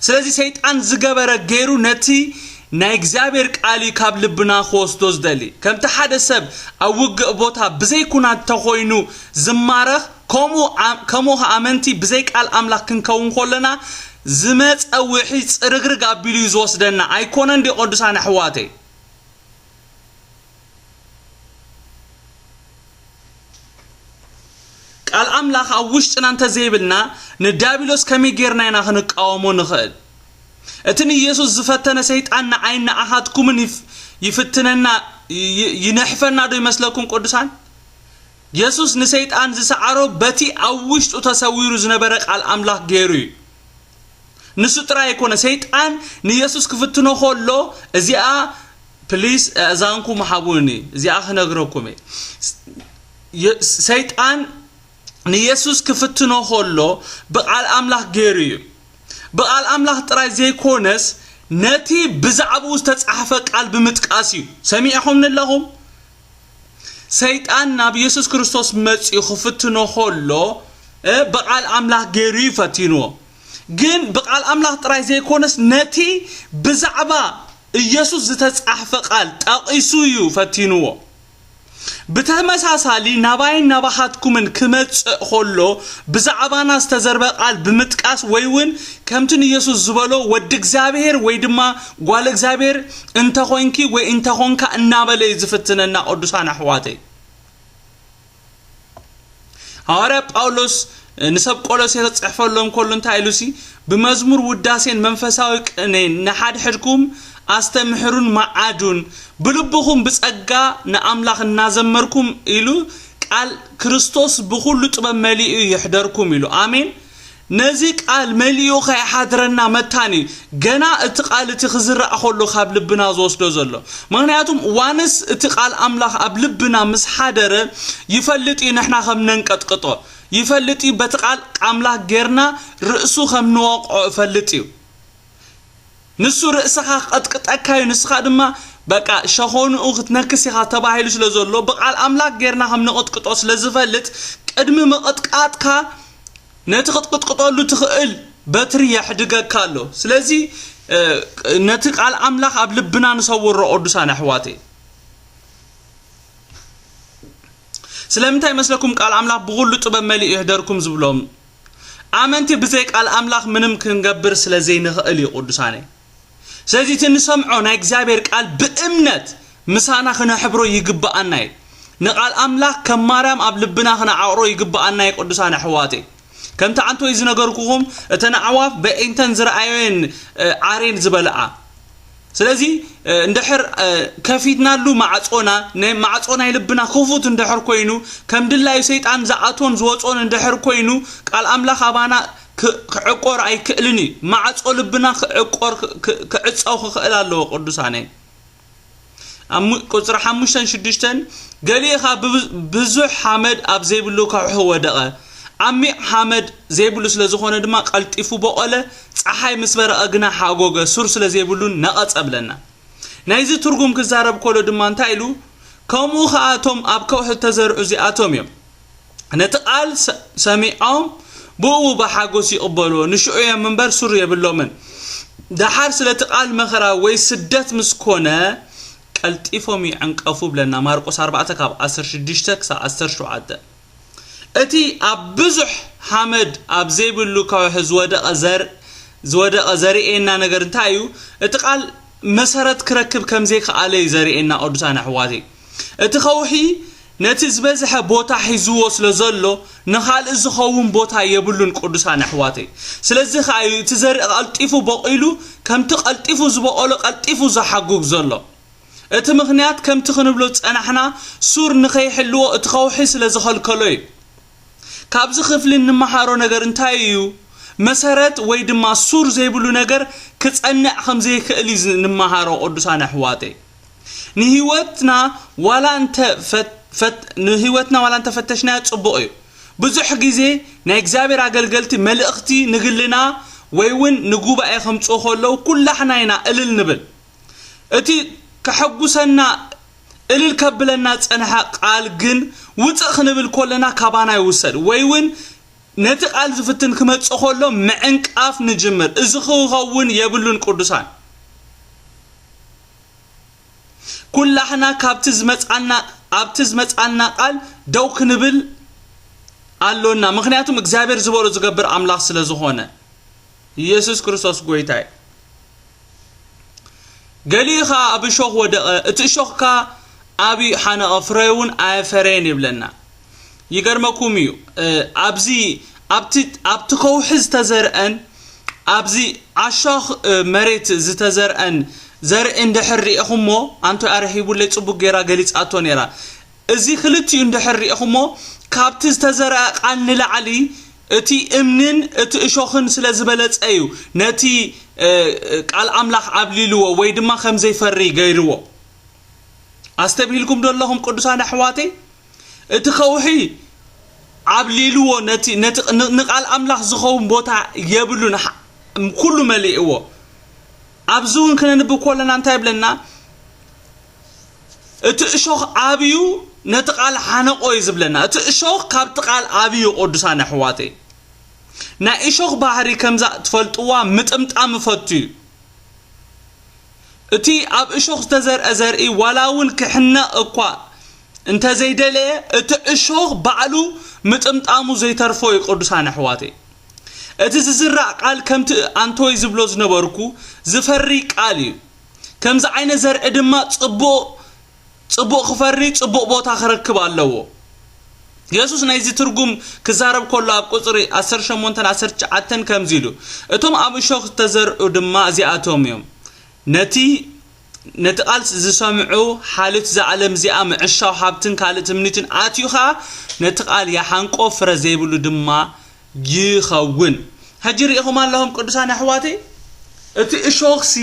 ስለዚ ሰይጣን ዝገበረ ገይሩ ነቲ ናይ እግዚኣብሔር ቃል እዩ ካብ ልብና ክወስዶ ዝደሊ። ከምቲ ሓደ ሰብ ኣብ ውግእ ቦታ ብዘይ ኩናት ተኾይኑ ዝማረኽ፣ ከምኡ ኣ-፣ ከምኡ ኸኣ ኣመንቲ ብዘይ ቃል ኣምላኽ ክንከውን ከለና ዝመጸ ውሒ ጽርግርግ ኣቢሉ እዩ ዝወስደና። ኣይኮነን ድዩ ቅዱሳን ኣሕዋተይ? ቃል ኣምላኽ ኣብ ውሽጥና እንተዘይብልና፣ ንዳቢሎስ ከመይ ጌርና ኢና ክንቃወሞ ንኽእል? እቲ ንኢየሱስ ዝፈተነ ሰይጣን ንዓይን ንኣኻትኩምን ይፍ-፣ ይፍትነና፣ ይ-፣ ይ-፣ ይነሕፈና ዶ ይመስለኩም ቅዱሳን? የሱስ ንሰይጣን ዝሰዓሮ በቲ ኣብ ውሽጡ ተሰዊሩ ዝነበረ ቃል ኣምላኽ ገይሩ እዩ። ንሱ ጥራይ ኣይኮነ፣ ሰይጣን ንየሱስ ክፍትኖ ከሎ፣ እዚኣ ፕሊስ ኣእዛንኩም ሃቡኒ፣ እዚኣ ክነግረኩም እየ። የ-፣ ሰይጣን ንየሱስ ክፍትኖ ከሎ ብቃል ኣምላኽ ገይሩ እዩ። ብቃል ኣምላኽ ጥራይ ዘይኮነስ፣ ነቲ ብዛዕባኡ ዝተጻሕፈ ቃል ብምጥቃስ እዩ። ሰሚዕኹምኒ ኣለኹም? ሰይጣን ናብ የሱስ ክርስቶስ መጺኡ ክፍትኖ ከሎ፣ እ፣ ብቃል ኣምላኽ ገይሩ እዩ ፈቲንዎ። ግን ብቃል ኣምላኽ ጥራይ ዘይኮነስ፣ ነቲ ብዛዕባ ኢየሱስ ዝተጻሕፈ ቃል ጠቒሱ እዩ ፈቲንዎ። ብተመሳሳሊ፣ ናባይን ናባኻትኩምን ክመጽእ ከሎ፣ ብዛዕባና ዝተዘርበ ቃል ብምጥቃስ ወይ እውን ከምቲ ንየሱስ ዝበሎ፣ "ወዲ እግዚኣብሔር" ወይ ድማ "ጓል እግዚኣብሔር እንተኾይንኪ ወይ እንተኾንካ" እናበለ እዩ ዝፍትነና፣ ቅዱሳን ኣሕዋተይ። ሃዋርያ ጳውሎስ ንሰብ ቆሎሴ ክጽሕፈሎም ከሎ እንታይ ኢሉሲ፣ "ብመዝሙር ውዳሴን መንፈሳዊ ቅኔን ንሓድሕድኩም ኣስተምሕሩን መዓዱን፣ ብልብኹም ብጸጋ ንኣምላኽ እናዘመርኩም" ኢሉ፣ "ቃል ክርስቶስ ብኹሉ ጥበብ መሊኡ ይሕደርኩም" ኢሉ። ኣሜን። ነዚ ቃል መሊኡ ከይሓድረና መታን እዩ ገና እቲ ቃል እቲ ክዝራእ ከሎ ካብ ልብና ዝወስዶ ዘሎ። ምኽንያቱም ዋንስ እቲ ቃል ኣምላኽ ኣብ ልብና ምስ ሓደረ ይፈልጥ እዩ ንሕና ከም ነንቀጥቅጦ። ይፈልጥ እዩ በቲ ቃል ኣምላኽ ጌርና ርእሱ ከም ንወቕዖ ይፈልጥ እዩ። ንሱ ርእስኻ ክቐጥቅጠካ እዩ፣ ንስኻ ድማ በቃ ሸኾንኡ ክትነክስ ኢኻ ተባሂሉ ስለ ዘሎ፣ ብቃል ኣምላኽ ጌርና ከም ንቕጥቅጦ ስለ ዝፈልጥ፣ ቅድሚ ምቕጥቃጥካ ነቲ ክትቅጥቅጠሉ ትኽእል በትሪ የሕድገካ ኣሎ። ስለዚ ነቲ ቃል ኣምላኽ ኣብ ልብና ንሰውሮ ቅዱሳን ኣሕዋተይ። ስለምንታይ መስለኩም ቃል ኣምላኽ ብኹሉ ጥበብ መሊኡ ይሕደርኩም ዝብሎም? ኣመንቲ ብዘይ ቃል ኣምላኽ ምንም ክንገብር ስለ ዘይንኽእል እዩ ቅዱሳነይ። ስለዚ እቲ ንሰምዖ ናይ እግዚኣብሔር ቃል ብእምነት ምሳና ክነሕብሮ ይግብኣና እዩ። ንቃል ኣምላኽ ከም ማርያም ኣብ ልብና ክነዓቕሮ ይግብኣና እዩ ቅዱሳን ኣሕዋተይ። ከምቲ ኣንቶይ ዝነገርኩኹም እተን ኣዕዋፍ በዒንተን ዝረኣዮን ዓሬን ዝበልዓ። ስለዚ እንድሕር ከፊትናሉ ማዕጾና፣ ማዕጾ ናይ ልብና ክፉት እንድሕር ኮይኑ፣ ከም ድላዩ ሰይጣን ዝኣቶን ዝወጾን እንድሕር ኮይኑ፣ ቃል ኣምላኽ ኣባና ክዕቆር ኣይክእልን እዩ። ማዕጾ ልብና ክዕቆር ክዕጸው ክኽእል ኣለዎ ቅዱሳነይ። ቁፅሪ ሓሙሽተን ሽዱሽተን ገሊኡ ኸዓ ብዙሕ ሓመድ ኣብ ዘይብሉ ከውሒ ወደቐ። ዓሚቕ ሓመድ ዘይብሉ ስለ ዝኾነ ድማ ቀልጢፉ በቖለ። ፀሓይ ምስ በረቐ ግና ሓጎገ፣ ሱር ስለ ዘይብሉ ነቐፀ ብለና። ናይዚ ትርጉም ክዛረብ ከሎ ድማ እንታይ ኢሉ? ከምኡ ኸዓ እቶም ኣብ ከውሒ እተዘርዑ እዚኣቶም እዮም። ነቲ ቃል ሰሚዖም ብእኡ ብሓጎስ ይቕበልዎ። ንሽዑ እዮም እምበር ሱር የብሎምን። ደሓር ስለቲ ቃል መኸራ ወይ ስደት ምስ ኮነ ቀልጢፎም ይዕንቀፉ ብለና። ማርቆስ ኣርባዕተ ካብ ዓሰርተ ሽዱሽተ ክሳብ ዓሰርተ ሸውዓተ። እቲ ኣብ ብዙሕ ሓመድ ኣብ ዘይብሉ ከውሒ ዝወደቐ ዘር ዝወደቐ ዘርእየና ነገር እንታይ እዩ? እቲ ቃል መሰረት ክረክብ ከም ዘይከኣለ እዩ ዘርእየና ቅዱሳን ኣሕዋተይ። እቲ ከውሒ ነቲ ዝበዝሐ ቦታ ሒዝዎ ስለ ዘሎ ንኻልእ ዝኸውን ቦታ የብሉን ቅዱሳን ኣሕዋተይ። ስለዚ ከኣ እዩ እቲ ዘርኢ ቀልጢፉ በቒሉ ከምቲ ቀልጢፉ ዝበቖሎ ቀልጢፉ ዝሓጉግ ዘሎ። እቲ ምኽንያት ከምቲ ክንብሎ ዝጸናሕና ሱር ንኸይሕልዎ እቲ ከውሒ ስለ ዝኸልከሎ እዩ። ካብዚ ክፍሊ እንመሃሮ ነገር እንታይ እዩ? መሰረት ወይ ድማ ሱር ዘይብሉ ነገር ክጸንዕ ከም ዘይክእል እዩ ዝ- እንመሃሮ ቅዱሳን ኣሕዋተይ። ንህይወትና ዋላ እንተ ፈት- ፈት- ንህይወትና ዋላ እንተፈተሽናዮ ጽቡቕ እዩ። ብዙሕ ግዜ ናይ እግዚኣብሔር ኣገልገልቲ መልእኽቲ ንግልና ወይ እውን ንጉባኤ ከምጽኡ ከለዉ ኩላሕና ኢና እልል ንብል። እቲ ከሐጉሰና እልል ከብለና ዝጸንሐ ቃል ግን ውጽእ ክንብል ከለና ካባና ይውሰድ ወይ እውን ነቲ ቃል ዝፍትን ክመጽእ ከሎ ምዕንቃፍ ንጅምር። እዚ ክኸውን የብሉን ቅዱሳን። ኩላሕና ካብቲ ዝመጻና ኣብቲ ዝመጻና ቃል ደው ክንብል ኣሎና። ምኽንያቱም እግዚኣብሔር ዝበሎ ዝገብር ኣምላኽ ስለ ዝኾነ። ኢየሱስ ክርስቶስ ጎይታይ። ገሊኡ ኸዓ ኣብ እሾኽ ወደቐ፣ እቲ እሾኽ ከኣ ኣብዩ ሓነቐ፣ ፍረ እውን ኣየፈረየን ይብለና። ይገርመኩም እዩ፣ እ፣ ኣብዚ ኣብቲ ኣብቲ ከውሒ ዝተዘርአን ኣብዚ ዓሻኽ፣ እ፣ መሬት ዝተዘርአን ዘርኢ እንድሕር ርኢኹሞ፣ ኣንቶ ኣርሒቡለይ ጽቡቅ ጌራ ገሊጻቶ ነይራ። እዚ ክልቲኡ እንድሕር ርኢኹሞ፣ ካብቲ ዝተዘርአ ቃል ንላዕሊ እቲ እምንን እቲ እሾኽን ስለ ዝበለጸ እዩ ነቲ፣ እ፣ ቃል ኣምላኽ ዓብሊልዎ ወይ ድማ ከም ዘይፈሪ ገይርዎ። ኣስተብሂልኩም ዶ ኣለኹም ቅዱሳን ኣሕዋተይ? እቲ ከውሒ ዓብሊልዎ ነቲ፣ ነቲ ን-፣ ንቃል ኣምላኽ ዝኸውን ቦታ የብሉን። ሓ-፣ ኩሉ መሊእዎ። ኣብዚ እውን ክነንብብ ከለና እንታይ ይብለና? እቲ እሾኽ ዓብዩ ነቲ ቃል ሓነቆ እዩ ዝብለና። እቲ እሾኽ ካብቲ ቃል ዓብዩ ቅዱሳን ኣሕዋተይ። ናይ እሾኽ ባህሪ ከምዛ ትፈልጥዋ ምጥምጣም እፈቱ እዩ። እቲ ኣብ እሾኽ ዝተዘርአ ዘርኢ ዋላ እውን ክሕነቕ እኳ እንተዘይደለየ፣ እቲ እሾኽ ባዕሉ ምጥምጣሙ ዘይተርፎ እዩ ቅዱሳን ኣሕዋተይ። እቲ ዝዝራእ ቃል ከምቲ ኣንቶይ ዝብሎ ዝነበርኩ ዝፈሪ ቃል እዩ። ከምዚ ዓይነት ዘርኢ ድማ ጽቡቕ ጽቡቕ ክፈሪ ጽቡቕ ቦታ ክረክብ ኣለዎ። የሱስ ናይዚ ትርጉም ክዛረብ ከሎ ኣብ ቁጽሪ ዓሰርተ ሸሞንተን ዓሰርተ ትሽዓተን ከምዚ ኢሉ፣ እቶም ኣብ እሾኽ ዝተዘርኡ ድማ እዚኣቶም እዮም። ነቲ ነቲ ቃል ዝሰምዑ ሓልዮት እዛ ዓለም እዚኣ ምዕሻው ሃብትን ካልእ ትምኒትን ኣትዩ ኸኣ ነቲ ቃል ይሓንቆ ፍረ ዘይብሉ ድማ ይኸውን። ሕጂ ርኢኹም ኣለኹም ቅዱሳን ኣሕዋተይ፣ እቲ እሾኽሲ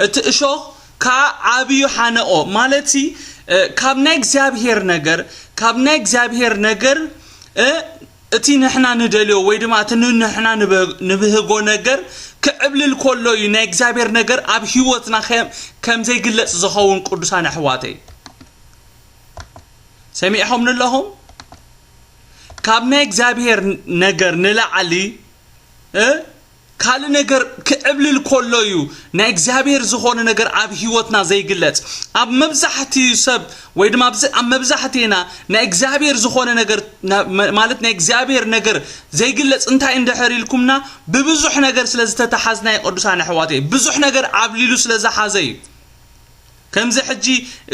እቲ እሾኽ ከኣ ዓብዩ ሓነቆ ማለትሲ እ፣ ካብ ናይ እግዚኣብሔር ነገር ካብ ናይ እግዚኣብሔር ነገር እ፣ እቲ ንሕና ንደልዮ ወይ ድማ እቲ ንንሕና ንበ- ንብህጎ ነገር ክዕብልል ከሎ እዩ ናይ እግዚኣብሔር ነገር ኣብ ህይወትና ከ- ከም ዘይግለጽ ዝኸውን ቅዱሳን ኣሕዋተይ። ሰሚዕኹም ንለኹም? ካብ ናይ እግዚኣብሔር ነገር ንላዕሊ ካልእ ነገር ክዕብልል ከሎ እዩ ናይ እግዚኣብሔር ዝኾነ ነገር ኣብ ህይወትና ዘይግለጽ። ኣብ መብዛሕትኡ ሰብ ወይ ድማ ኣብ መብዛሕትኤና ናይ እግዚኣብሔር ዝኾነ ነገር ማለት ናይ እግዚኣብሔር ነገር ዘይግለጽ እንታይ እንድሕር ኢልኩምና፣ ብብዙሕ ነገር ስለ ዝተተሓዝና እዩ ቅዱሳን ኣሕዋተይ። ብዙሕ ነገር ዓብሊሉ ስለ ዝሓዘ እዩ። ከምዚ ሕጂ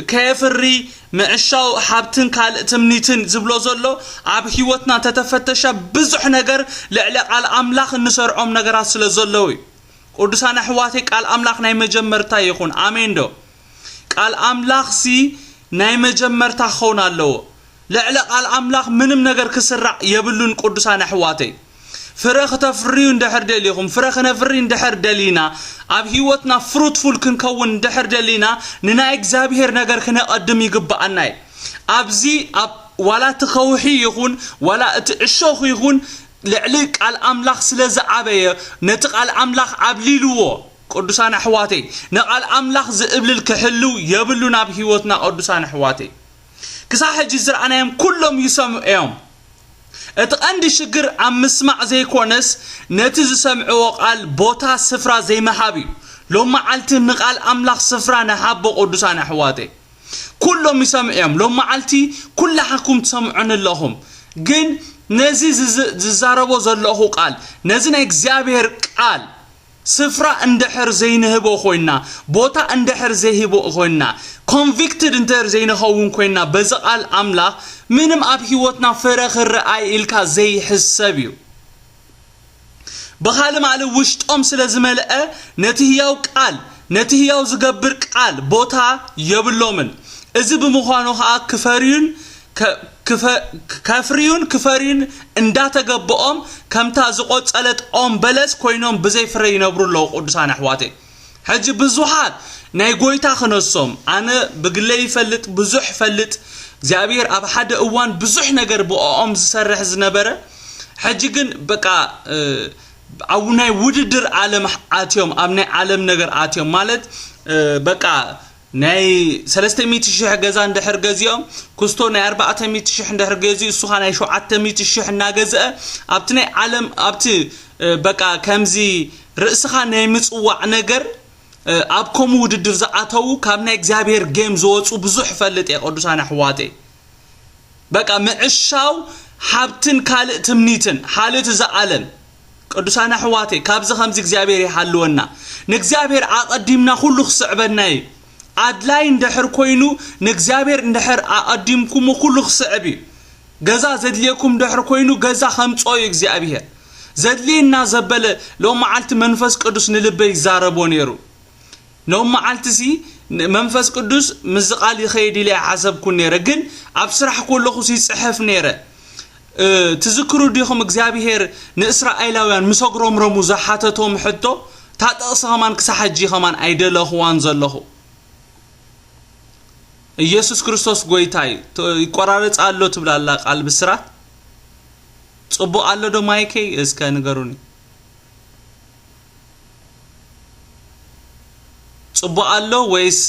ከየፍሪ ምዕሻው ሃብትን ካልእ ትምኒትን ዝብሎ ዘሎ ኣብ ህይወትና ተተፈተሸ ብዙሕ ነገር ልዕሊ ቃል ኣምላኽ እንሰርዖም ነገራት ስለ ዘለዉ እዩ። ቅዱሳን ኣሕዋተይ ቃል ኣምላኽ ናይ መጀመርታ ይኹን። ኣሜን ዶ? ቃል ኣምላኽ ሲ ናይ መጀመርታ ክኸውን ኣለዎ። ልዕሊ ቃል ኣምላኽ ምንም ነገር ክስራዕ የብሉን ቅዱሳን ኣሕዋተይ። ፍረ ክተፍርዩ እንድሕር ደሊኹም፣ ፍረ ክነፍሪ እንድሕር ደሊና፣ ኣብ ህይወትና ፍሩትፉል ክንከውን እንድሕር ደሊና፣ ንናይ እግዚኣብሔር ነገር ክነቐድም ይግብኣና እዩ። ኣብዚ ኣብ ዋላ እቲ ከውሒ ይኹን ዋላ እቲ እሾኽ ይኹን ልዕሊ ቃል ኣምላኽ ስለ ዝዓበየ ነቲ ቃል ኣምላኽ ዓብሊልዎ። ቅዱሳን ኣሕዋተይ፣ ንቓል ኣምላኽ ዝእብልል ክሕልው የብሉን ኣብ ህይወትና። ቅዱሳን ኣሕዋተይ፣ ክሳብ ሕጂ ዝረኣናዮም ኩሎም ይሰምዑ እዮም። እቲ ቀንዲ ሽግር ኣብ ምስማዕ ዘይኮነስ ነቲ ዝሰምዕዎ ቃል ቦታ ስፍራ ዘይምሃብ እዩ። ሎም መዓልቲ ንቓል ኣምላኽ ስፍራ ንሃቦ። ቅዱሳን ኣሕዋተይ፣ ኩሎም ይሰምዑ እዮም። ሎም መዓልቲ ኩላሓኩም ትሰምዑን ኣለኹም። ግን ነዚ ዝዝ- ዝዛረቦ ዘለኹ ቃል፣ ነዚ ናይ እግዚኣብሔር ቃል ስፍራ እንድሕር ዘይንህቦ ኮይና፣ ቦታ እንድሕር ዘይህቦ ኮይና፣ ኮንቪክትድ እንድሕር ዘይንኸውን ኮይና በዚ ቃል ኣምላኽ፣ ምንም ኣብ ህይወትና ፍረ ክረኣይ ኢልካ ዘይሕሰብ እዩ። ብኻልእ ማለ ውሽጦም ስለ ዝመልአ ነቲ ህያው ቃል፣ ነቲ ህያው ዝገብር ቃል ቦታ የብሎምን። እዚ ብምዃኑ ኸኣ ክፈርዩን ከ- ክፈ- ከፍርዩን ክፈርዩን እንዳተገበኦም ከምታ ዝቆጸለት ኦም በለስ ኮይኖም ብዘይ ፍረ ይነብሩ ኣለዉ። ቅዱሳን ኣሕዋተይ፣ ሕጂ ብዙሓት ናይ ጎይታ ክነሶም፣ ኣነ ብግለይ ይፈልጥ፣ ብዙሕ ይፈልጥ፣ እግዚኣብሔር ኣብ ሓደ እዋን ብዙሕ ነገር ብኦም ዝሰርሕ ዝነበረ፣ ሕጂ ግን በቃ ኣብ ናይ ውድድር ዓለም ኣትዮም፣ ኣብ ናይ ዓለም ነገር ኣትዮም ማለት በቃ ናይ ሰለስተ ሚእቲ ሽሕ ገዛ እንድሕር ገዚኦም፣ ክስቶ ናይ ኣርባዕተ ሚእቲ ሽሕ እንድሕር ገዚኡ፣ እሱኻ ናይ ሸውዓተ ሚእቲ ሽሕ እናገዝአ ኣብቲ ናይ ዓለም ኣብቲ በቃ ከምዚ ርእስኻ ናይ ምጽዋዕ ነገር ኣብ ከምኡ ውድድር ዝኣተዉ ካብ ናይ እግዚኣብሔር ጌም ዝወፁ ብዙሕ እፈልጥ እየ። ቅዱሳን ኣሕዋተይ፣ በቃ ምዕሻው ሃብትን ካልእ ትምኒትን ሓልዮት እዛ ዓለም። ቅዱሳን ኣሕዋተይ፣ ካብዚ ከምዚ እግዚኣብሔር ይሓልወና። ንእግዚኣብሔር ኣቐዲምና ኩሉ ክስዕበና እዩ። ኣድላይ እንድሕር ኮይኑ ንእግዚኣብሔር እንድሕር ኣቐዲምኩሞ ኩሉ ክስዕብ እዩ። ገዛ ዘድልየኩም እንድሕር ኮይኑ ገዛ ከምጽኦ እዩ እግዚኣብሔር። ዘድልየና ዘበለ ሎም መዓልቲ መንፈስ ቅዱስ ንልበይ ይዛረቦ ነይሩ። ሎም መዓልቲ ሲ መንፈስ ቅዱስ ምስዚ ቃል ይኸይድ ኢለ ኣይሓሰብኩን ነይረ፣ ግን ኣብ ስራሕ ከለኹ ይጽሕፍ ነይረ። ትዝክሩ ዲኹም እግዚኣብሔር ንእስራኤላውያን ምስ ኣጉረምረሙ ዝሓተቶም ሕቶ? እታ ጥቕሲ ኸማን ክሳብ ሕጂ ኸማን ኣይደለኽዋን ዘለኹ። ኢየሱስ ክርስቶስ ጎይታ እዩ። ይቆራረጽ ኣሎ ትብል ኣላ ቃል ብስራት። ጽቡቕ ኣሎ ዶ ማይከይ? እስከ ንገሩኒ። ጽቡቕ ኣሎ ወይስ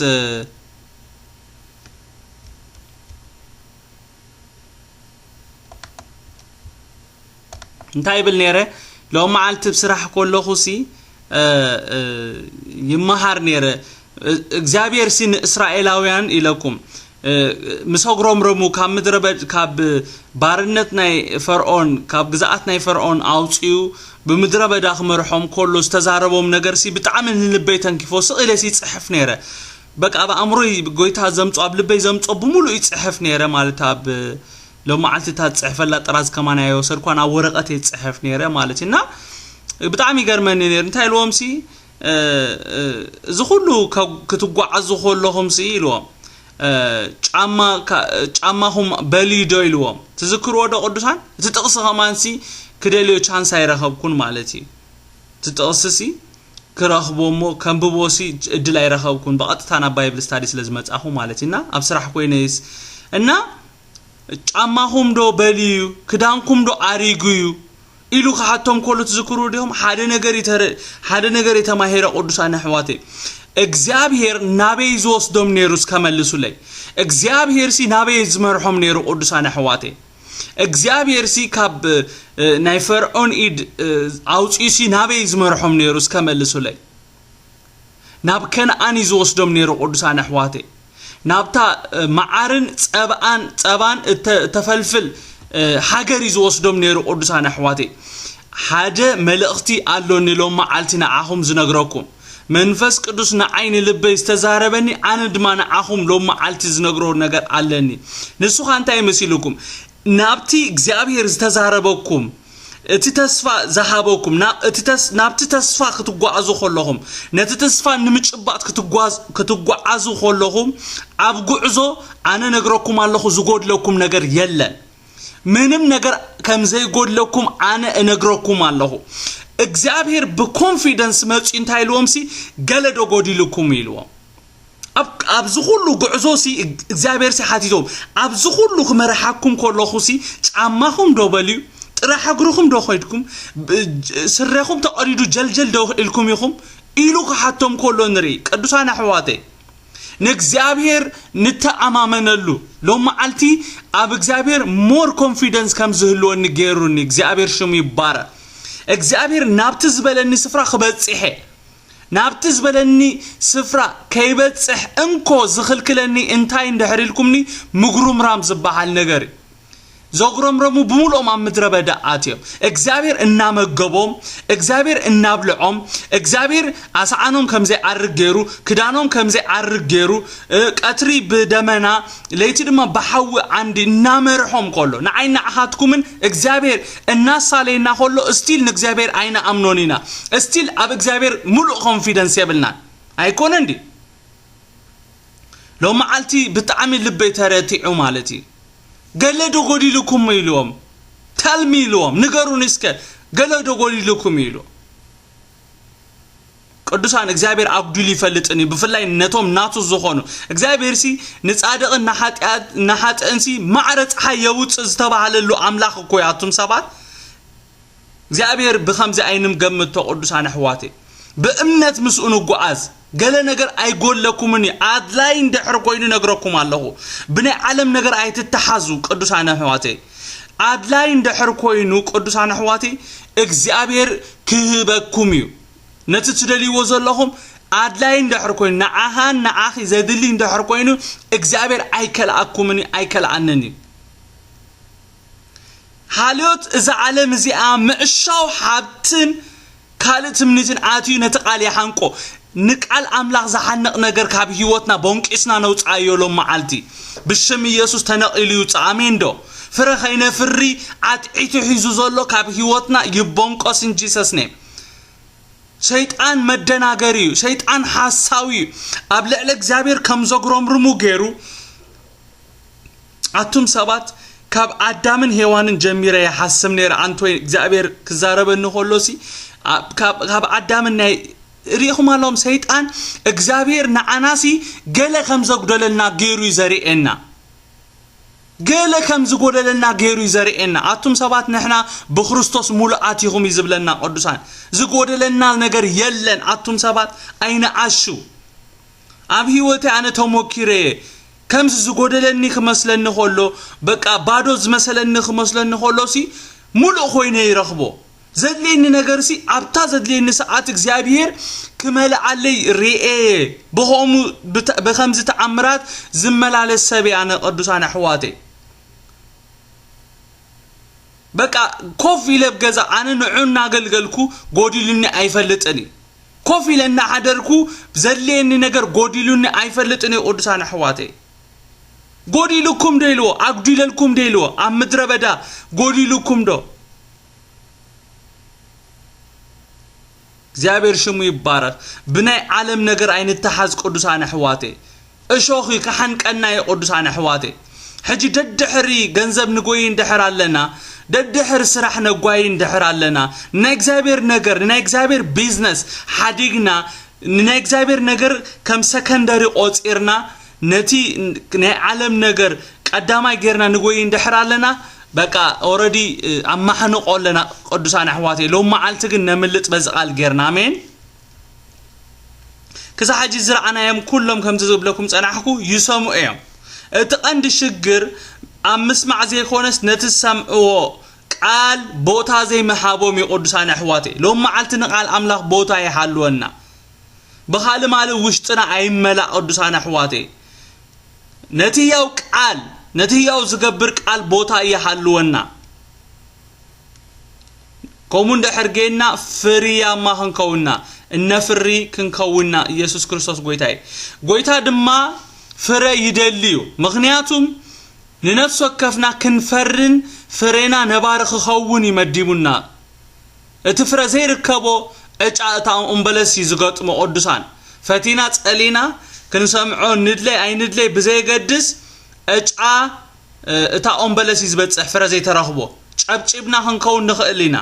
እንታይ ይብል ነይረ? ሎም መዓልቲ ብስራሕ ከለኹ ሲ ይመሃር ነይረ። እግዚኣብሔር ሲ ንእስራኤላውያን ኢለኩም ምስ ኣጉረምረሙ ካብ ምድረ በዳ፣ ካብ ባርነት ናይ ፈርዖን፣ ካብ ግዝኣት ናይ ፈርዖን ኣውፅኡ ብምድረ በዳ ክመርሖም ከሎ ዝተዛረቦም ነገር ሲ ብጣዕሚ ንልበይ ተንኪፎ ስቕ ኢለ ሲ ይፅሕፍ ነይረ። በቃ ኣብ ኣእምሮይ ጎይታ ዘምፆ፣ ኣብ ልበይ ዘምፆ ብምሉእ ይፅሕፍ ነይረ ማለት ኣብ ሎም መዓልቲ እታ ዝፅሕፈላ ጥራዝ ከማን ኣይወሰድኳን፣ ኣብ ወረቐት እየ ዝፅሕፍ ነይረ ማለት እዩ። እና ብጣዕሚ ይገርመኒ ነይሩ። እንታይ ኢልዎም ሲ እዚ ኩሉ ክትጓዓዙ ከለኹም ሲ ኢልዎም ጫማ ጫማኹም በልዩ ዶ ኢልዎም። ትዝክርዎ ዶ ቅዱሳን? እቲ ጥቕሲ ከማን ሲ ክደልዮ ቻንስ ኣይረኸብኩን ማለት እዩ። እቲ ጥቕሲ ሲ ክረኽቦ እሞ ከንብቦ ሲ እድል ኣይረኸብኩን። ብቐጥታ ናብ ባይብል ስታዲ ስለ ዝመጻኹ ማለት እዩ። እና ኣብ ስራሕ ኮይነ ይስ እና ጫማኹም ዶ በልዩ፣ ክዳንኩም ዶ ኣሪጉ እዩ ኢሉ ክሓቶም ከሎ ትዝክሩ ዲኹም? ሓደ ነገር ይተረ ሓደ ነገር የተማሄረ ቅዱሳን ኣሕዋተይ፣ እግዚኣብሔር ናበይ ዝወስዶም ነይሩ እስከ መልሱለይ። እግዚኣብሔር ሲ ናበይ ዝመርሖም ነይሩ ቅዱሳን ኣሕዋተይ? እግዚኣብሔር ሲ ካብ ናይ ፈርዖን ኢድ ኣውፅኡ ሲ ናበይ ዝመርሖም ነይሩ እስከ መልሱለይ? ናብ ከነኣን እዩ ዝወስዶም ነይሩ። ቅዱሳን ኣሕዋተይ፣ ናብታ መዓርን ፀብኣን ፀባን እተፈልፍል ሃገር እዩ ዝወስዶም ነይሩ። ቅዱሳን ኣሕዋተይ፣ ሓደ መልእኽቲ ኣሎኒ ሎም መዓልቲ ንዓኹም ዝነግረኩም። መንፈስ ቅዱስ ንዓይ ንልበይ ዝተዛረበኒ፣ ኣነ ድማ ንዓኹም ሎም መዓልቲ ዝነግሮ ነገር ኣለኒ። ንሱኻ እንታይ መሲልኩም? ናብቲ እግዚኣብሔር ዝተዛረበኩም፣ እቲ ተስፋ ዝሃበኩም፣ ናብቲ ተስፋ ክትጓዓዙ ከለኹም፣ ነቲ ተስፋ ንምጭባጥ ክትጓዓዙ ከለኹም፣ ኣብ ጉዕዞ ኣነ ነግረኩም ኣለኹ፣ ዝጎድለኩም ነገር የለን። ምንም ነገር ከም ዘይጎድለኩም ኣነ እነግረኩም ኣለኹ። እግዚኣብሔር ብኮንፊደንስ መፂኡ እንታይ ኢልዎም ሲ፣ ገለ ዶ ጎዲልኩም ኢልዎም። ኣብዚ ኩሉ ጉዕዞ ሲ እግዚኣብሔር ሲ ሓቲቶም፣ ኣብዚ ኩሉ ክመርሓኩም ከለኹ ሲ ጫማኹም ዶ በልዩ፣ ጥራሕ እግርኹም ዶ ኸድኩም፣ ስረኹም ተቐዲዱ ጀልጀል ዶ ኢልኩም ኢኹም ኢሉ ክሓቶም ከሎ ንርኢ። ቅዱሳን ኣሕዋተይ፣ ንእግዚኣብሔር ንተኣማመነሉ። ሎም መዓልቲ ኣብ እግዚኣብሔር ሞር ኮንፊደንስ ከም ዝህልወኒ ገይሩኒ። እግዚኣብሔር ሽሙ ይባረክ። እግዚኣብሔር ናብቲ ዝበለኒ ስፍራ ክበፅሐ፣ ናብቲ ዝበለኒ ስፍራ ከይበፅሕ እንኮ ዝኽልክለኒ እንታይ እንድሕር ኢልኩምኒ፣ ምጉርምራም ዝበሃል ነገር እዩ። ዘጉረምረሙ ብምልኦም ኣብ ምድረ በዳ ኣትዮም፣ እግዚኣብሔር እናመገቦም፣ እግዚኣብሔር እናብልዖም፣ እግዚኣብሔር ኣስዓኖም ከም ዘይዓርግ ገይሩ፣ ክዳኖም ከም ዘይዓርግ ገይሩ፣ ቀትሪ ብደመና ለይቲ ድማ ብሓዊ ዓንዲ እናመርሖም ከሎ፣ ንዓይ ንዓኻትኩምን እግዚኣብሔር እናሳለየና ከሎ፣ እስቲል ንእግዚኣብሔር ኣይንኣምኖን ኢና። እስቲል ኣብ እግዚኣብሔር ሙሉእ ኮንፊደንስ የብልናን። ኣይኮነን ድዩ? ሎም መዓልቲ ብጣዕሚ ልበይ ተረቲዑ ማለት እዩ። ገለ ዶ ጎዲልኩም ኢልዎም፣ ተልሚ ኢልዎም፣ ንገሩኒ እስከ፣ ገለ ዶ ጎዲልኩም ኢሉ። ቅዱሳን፣ እግዚኣብሔር ኣጉዲሉ ይፈልጥን እዩ፣ ብፍላይ ነቶም ናቱ ዝኾኑ። እግዚኣብሔር ሲ ንጻድቕን ንሓጢኣት-፣ ንሓጥእን ሲ ማዕረ ጸሓይ የውጽእ ዝተባህለሉ ኣምላኽ እኮ እዩ። ኣቱም ሰባት፣ እግዚኣብሔር ብኸምዚ ኣይንምገምቶ። ቅዱሳን ኣሕዋተይ፣ ብእምነት ምስኡ ንጓዓዝ። ገለ ነገር ኣይጎለኩምን እዩ። ኣድላይ እንድሕር ኮይኑ ነግረኩም ኣለኹ። ብናይ ዓለም ነገር ኣይትተሓዙ ቅዱሳን ኣሕዋተይ። ኣድላይ እንድሕር ኮይኑ ቅዱሳን ኣሕዋተይ፣ እግዚኣብሔር ክህበኩም እዩ። ነቲ ትደልይዎ ዘለኹም ኣድላይ እንድሕር ኮይኑ፣ ንዓኻን ንዓኺ ዘድሊ እንድሕር ኮይኑ፣ እግዚኣብሔር ኣይከልኣኩምን እዩ፣ ኣይከልኣንን እዩ። ሓልዮት እዛ ዓለም እዚኣ ምዕሻው ሃብትን ካልእ ትምኒትን ኣትዩ ነቲ ቃል ይሓንቆ። ንቃል ኣምላኽ ዝሓንቕ ነገር ካብ ህይወትና ቦንቂስና ነውጽኣዮ ሎም መዓልቲ። ብሽም ኢየሱስ ተነቒሉ ይውጻእ። ኣሜን ዶ? ፍረ ከይነፍሪ ዓትዒቱ ሒዙ ዘሎ ካብ ህይወትና ይቦንቆስ in Jesus name። ሰይጣን መደናገሪ እዩ። ሰይጣን ሓሳዊ እዩ። ኣብ ልዕሊ እግዚኣብሔር ከም ዘጉረምርሙ ገይሩ። ኣቱም ሰባት፣ ካብ ኣዳምን ሄዋንን ጀሚረ ይሓስብ ነይረ። ኣንቶይ እግዚኣብሔር ክዛረበኒ ከሎሲ፣ ኣብ-፣ ካብ፣ ካብ ኣዳምን ናይ ርኢኹም ኣለኹም፣ ሰይጣን እግዚኣብሔር ንዓናሲ ገለ ከም ዘጉደለልና ገይሩ እዩ ዘርእየና። ገለ ከም ዝጎደለና ገይሩ እዩ ዘርእየና። ኣቱም ሰባት፣ ንሕና ብክርስቶስ ሙሉኣት ኢኹም እዩ ዝብለና። ቅዱሳን፣ ዝጎደለና ነገር የለን። ኣቱም ሰባት፣ ኣይንኣሹ። ኣብ ህይወተይ ኣነ ተሞኪረ እየ። ከምዚ ዝጎደለኒ ክመስለኒ ከሎ፣ በቃ ባዶ ዝመሰለኒ ክመስለኒ ከሎሲ፣ ሙሉእ ኮይነ ይረኽቦ። ዘድልየኒ ነገርሲ፣ ኣብታ ዘድልየኒ ሰዓት እግዚኣብሔር ክመልኣለይ ርኤ። ብኸምኡ ብተ-፣ ብኸምዚ ተኣምራት ዝመላለስ ሰብ እየ ኣነ፣ ቅዱሳን ኣሕዋተይ። በቃ ኮፍ ኢለ ኣብ ገዛ ኣነ ንዑ እናገልገልኩ ጎዲሉኒ ኣይፈልጥን እዩ። ኮፍ ኢለ እናሓደርኩ ዘድልየኒ ነገር ጎዲሉኒ ኣይፈልጥን እዩ። ቅዱሳን ኣሕዋተይ፣ ጎዲሉኩም ዶ ኢልዎ? ኣጉዲለልኩም ዶ ኢልዎ? ኣብ ምድረ በዳ ጎዲሉኩም ዶ? እግዚኣብሔር ሽሙ ይባረኽ። ብናይ ዓለም ነገር ኣይንተሓዝ ቅዱሳን ኣሕዋተይ። እሾኽ እዩ፣ ክሓንቀና እዩ ቅዱሳን ኣሕዋተይ። ሕጂ ደድሕሪ ገንዘብ ንጎይ እንድሕር ኣለና፣ ደድሕሪ ስራሕ ነጓይ እንድሕር ኣለና፣ ናይ እግዚኣብሔር ነገር፣ ናይ እግዚኣብሔር ቢዝነስ ሓዲግና፣ ንናይ እግዚኣብሔር ነገር ከም ሰከንደሪ ቆጺርና፣ ነቲ ናይ ዓለም ነገር ቀዳማይ ጌርና ንጎይ እንድሕር ኣለና፣ በቃ ኦረዲ ኣማሕንቆ ኣለና ቅዱሳን ኣሕዋተይ። ሎም መዓልቲ ግን ነምልጥ በዚ ቃል ጌርና። ኣሜን። ክሳብ ሕጂ ዝረኣናዮም ኩሎም ከምዚ ዝብለኩም ጸናሕኩ ይሰምዑ እዮም። እቲ ቀንዲ ሽግር ኣብ ምስማዕ ዘይኮነስ ነቲ ዝሰምዕዎ ቃል ቦታ ዘይምሃቦም እዩ። ቅዱሳን ኣሕዋተይ፣ ሎም መዓልቲ ንቃል ኣምላኽ ቦታ ይሃልወና። ብኻልእ ማልእ ውሽጥና ኣይመላእ። ቅዱሳን ኣሕዋተይ፣ ነቲ ህያው ቃል፣ ነቲ ህያው ዝገብር ቃል ቦታ ይሃልወና። ከምኡ እንድሕር ጌና ፍርያማ ክንከውና፣ እነፍሪ ክንከውና። ኢየሱስ ክርስቶስ ጎይታ እዩ። ጎይታ ድማ ፍረ ይደሊ እዩ። ምኽንያቱም ንነፍሲ ወከፍና ክንፈርን ፍሬና ነባሪ ክኸውን እዩ መዲቡና። እቲ ፍረ ዘይርከቦ ዕጫ እታ ኦም በለስ እዩ ዝገጥሞ። ቅዱሳን፣ ፈቲና ጸሊና ክንሰምዖ ንድለይ ኣይንድለይ ብዘየገድስ፣ ዕጫ እታ ኦም በለስ እዩ ዝበጽሕ፣ ፍረ ዘይተረኽቦ። ጨብጪብና ክንከውን ንኽእል ኢና።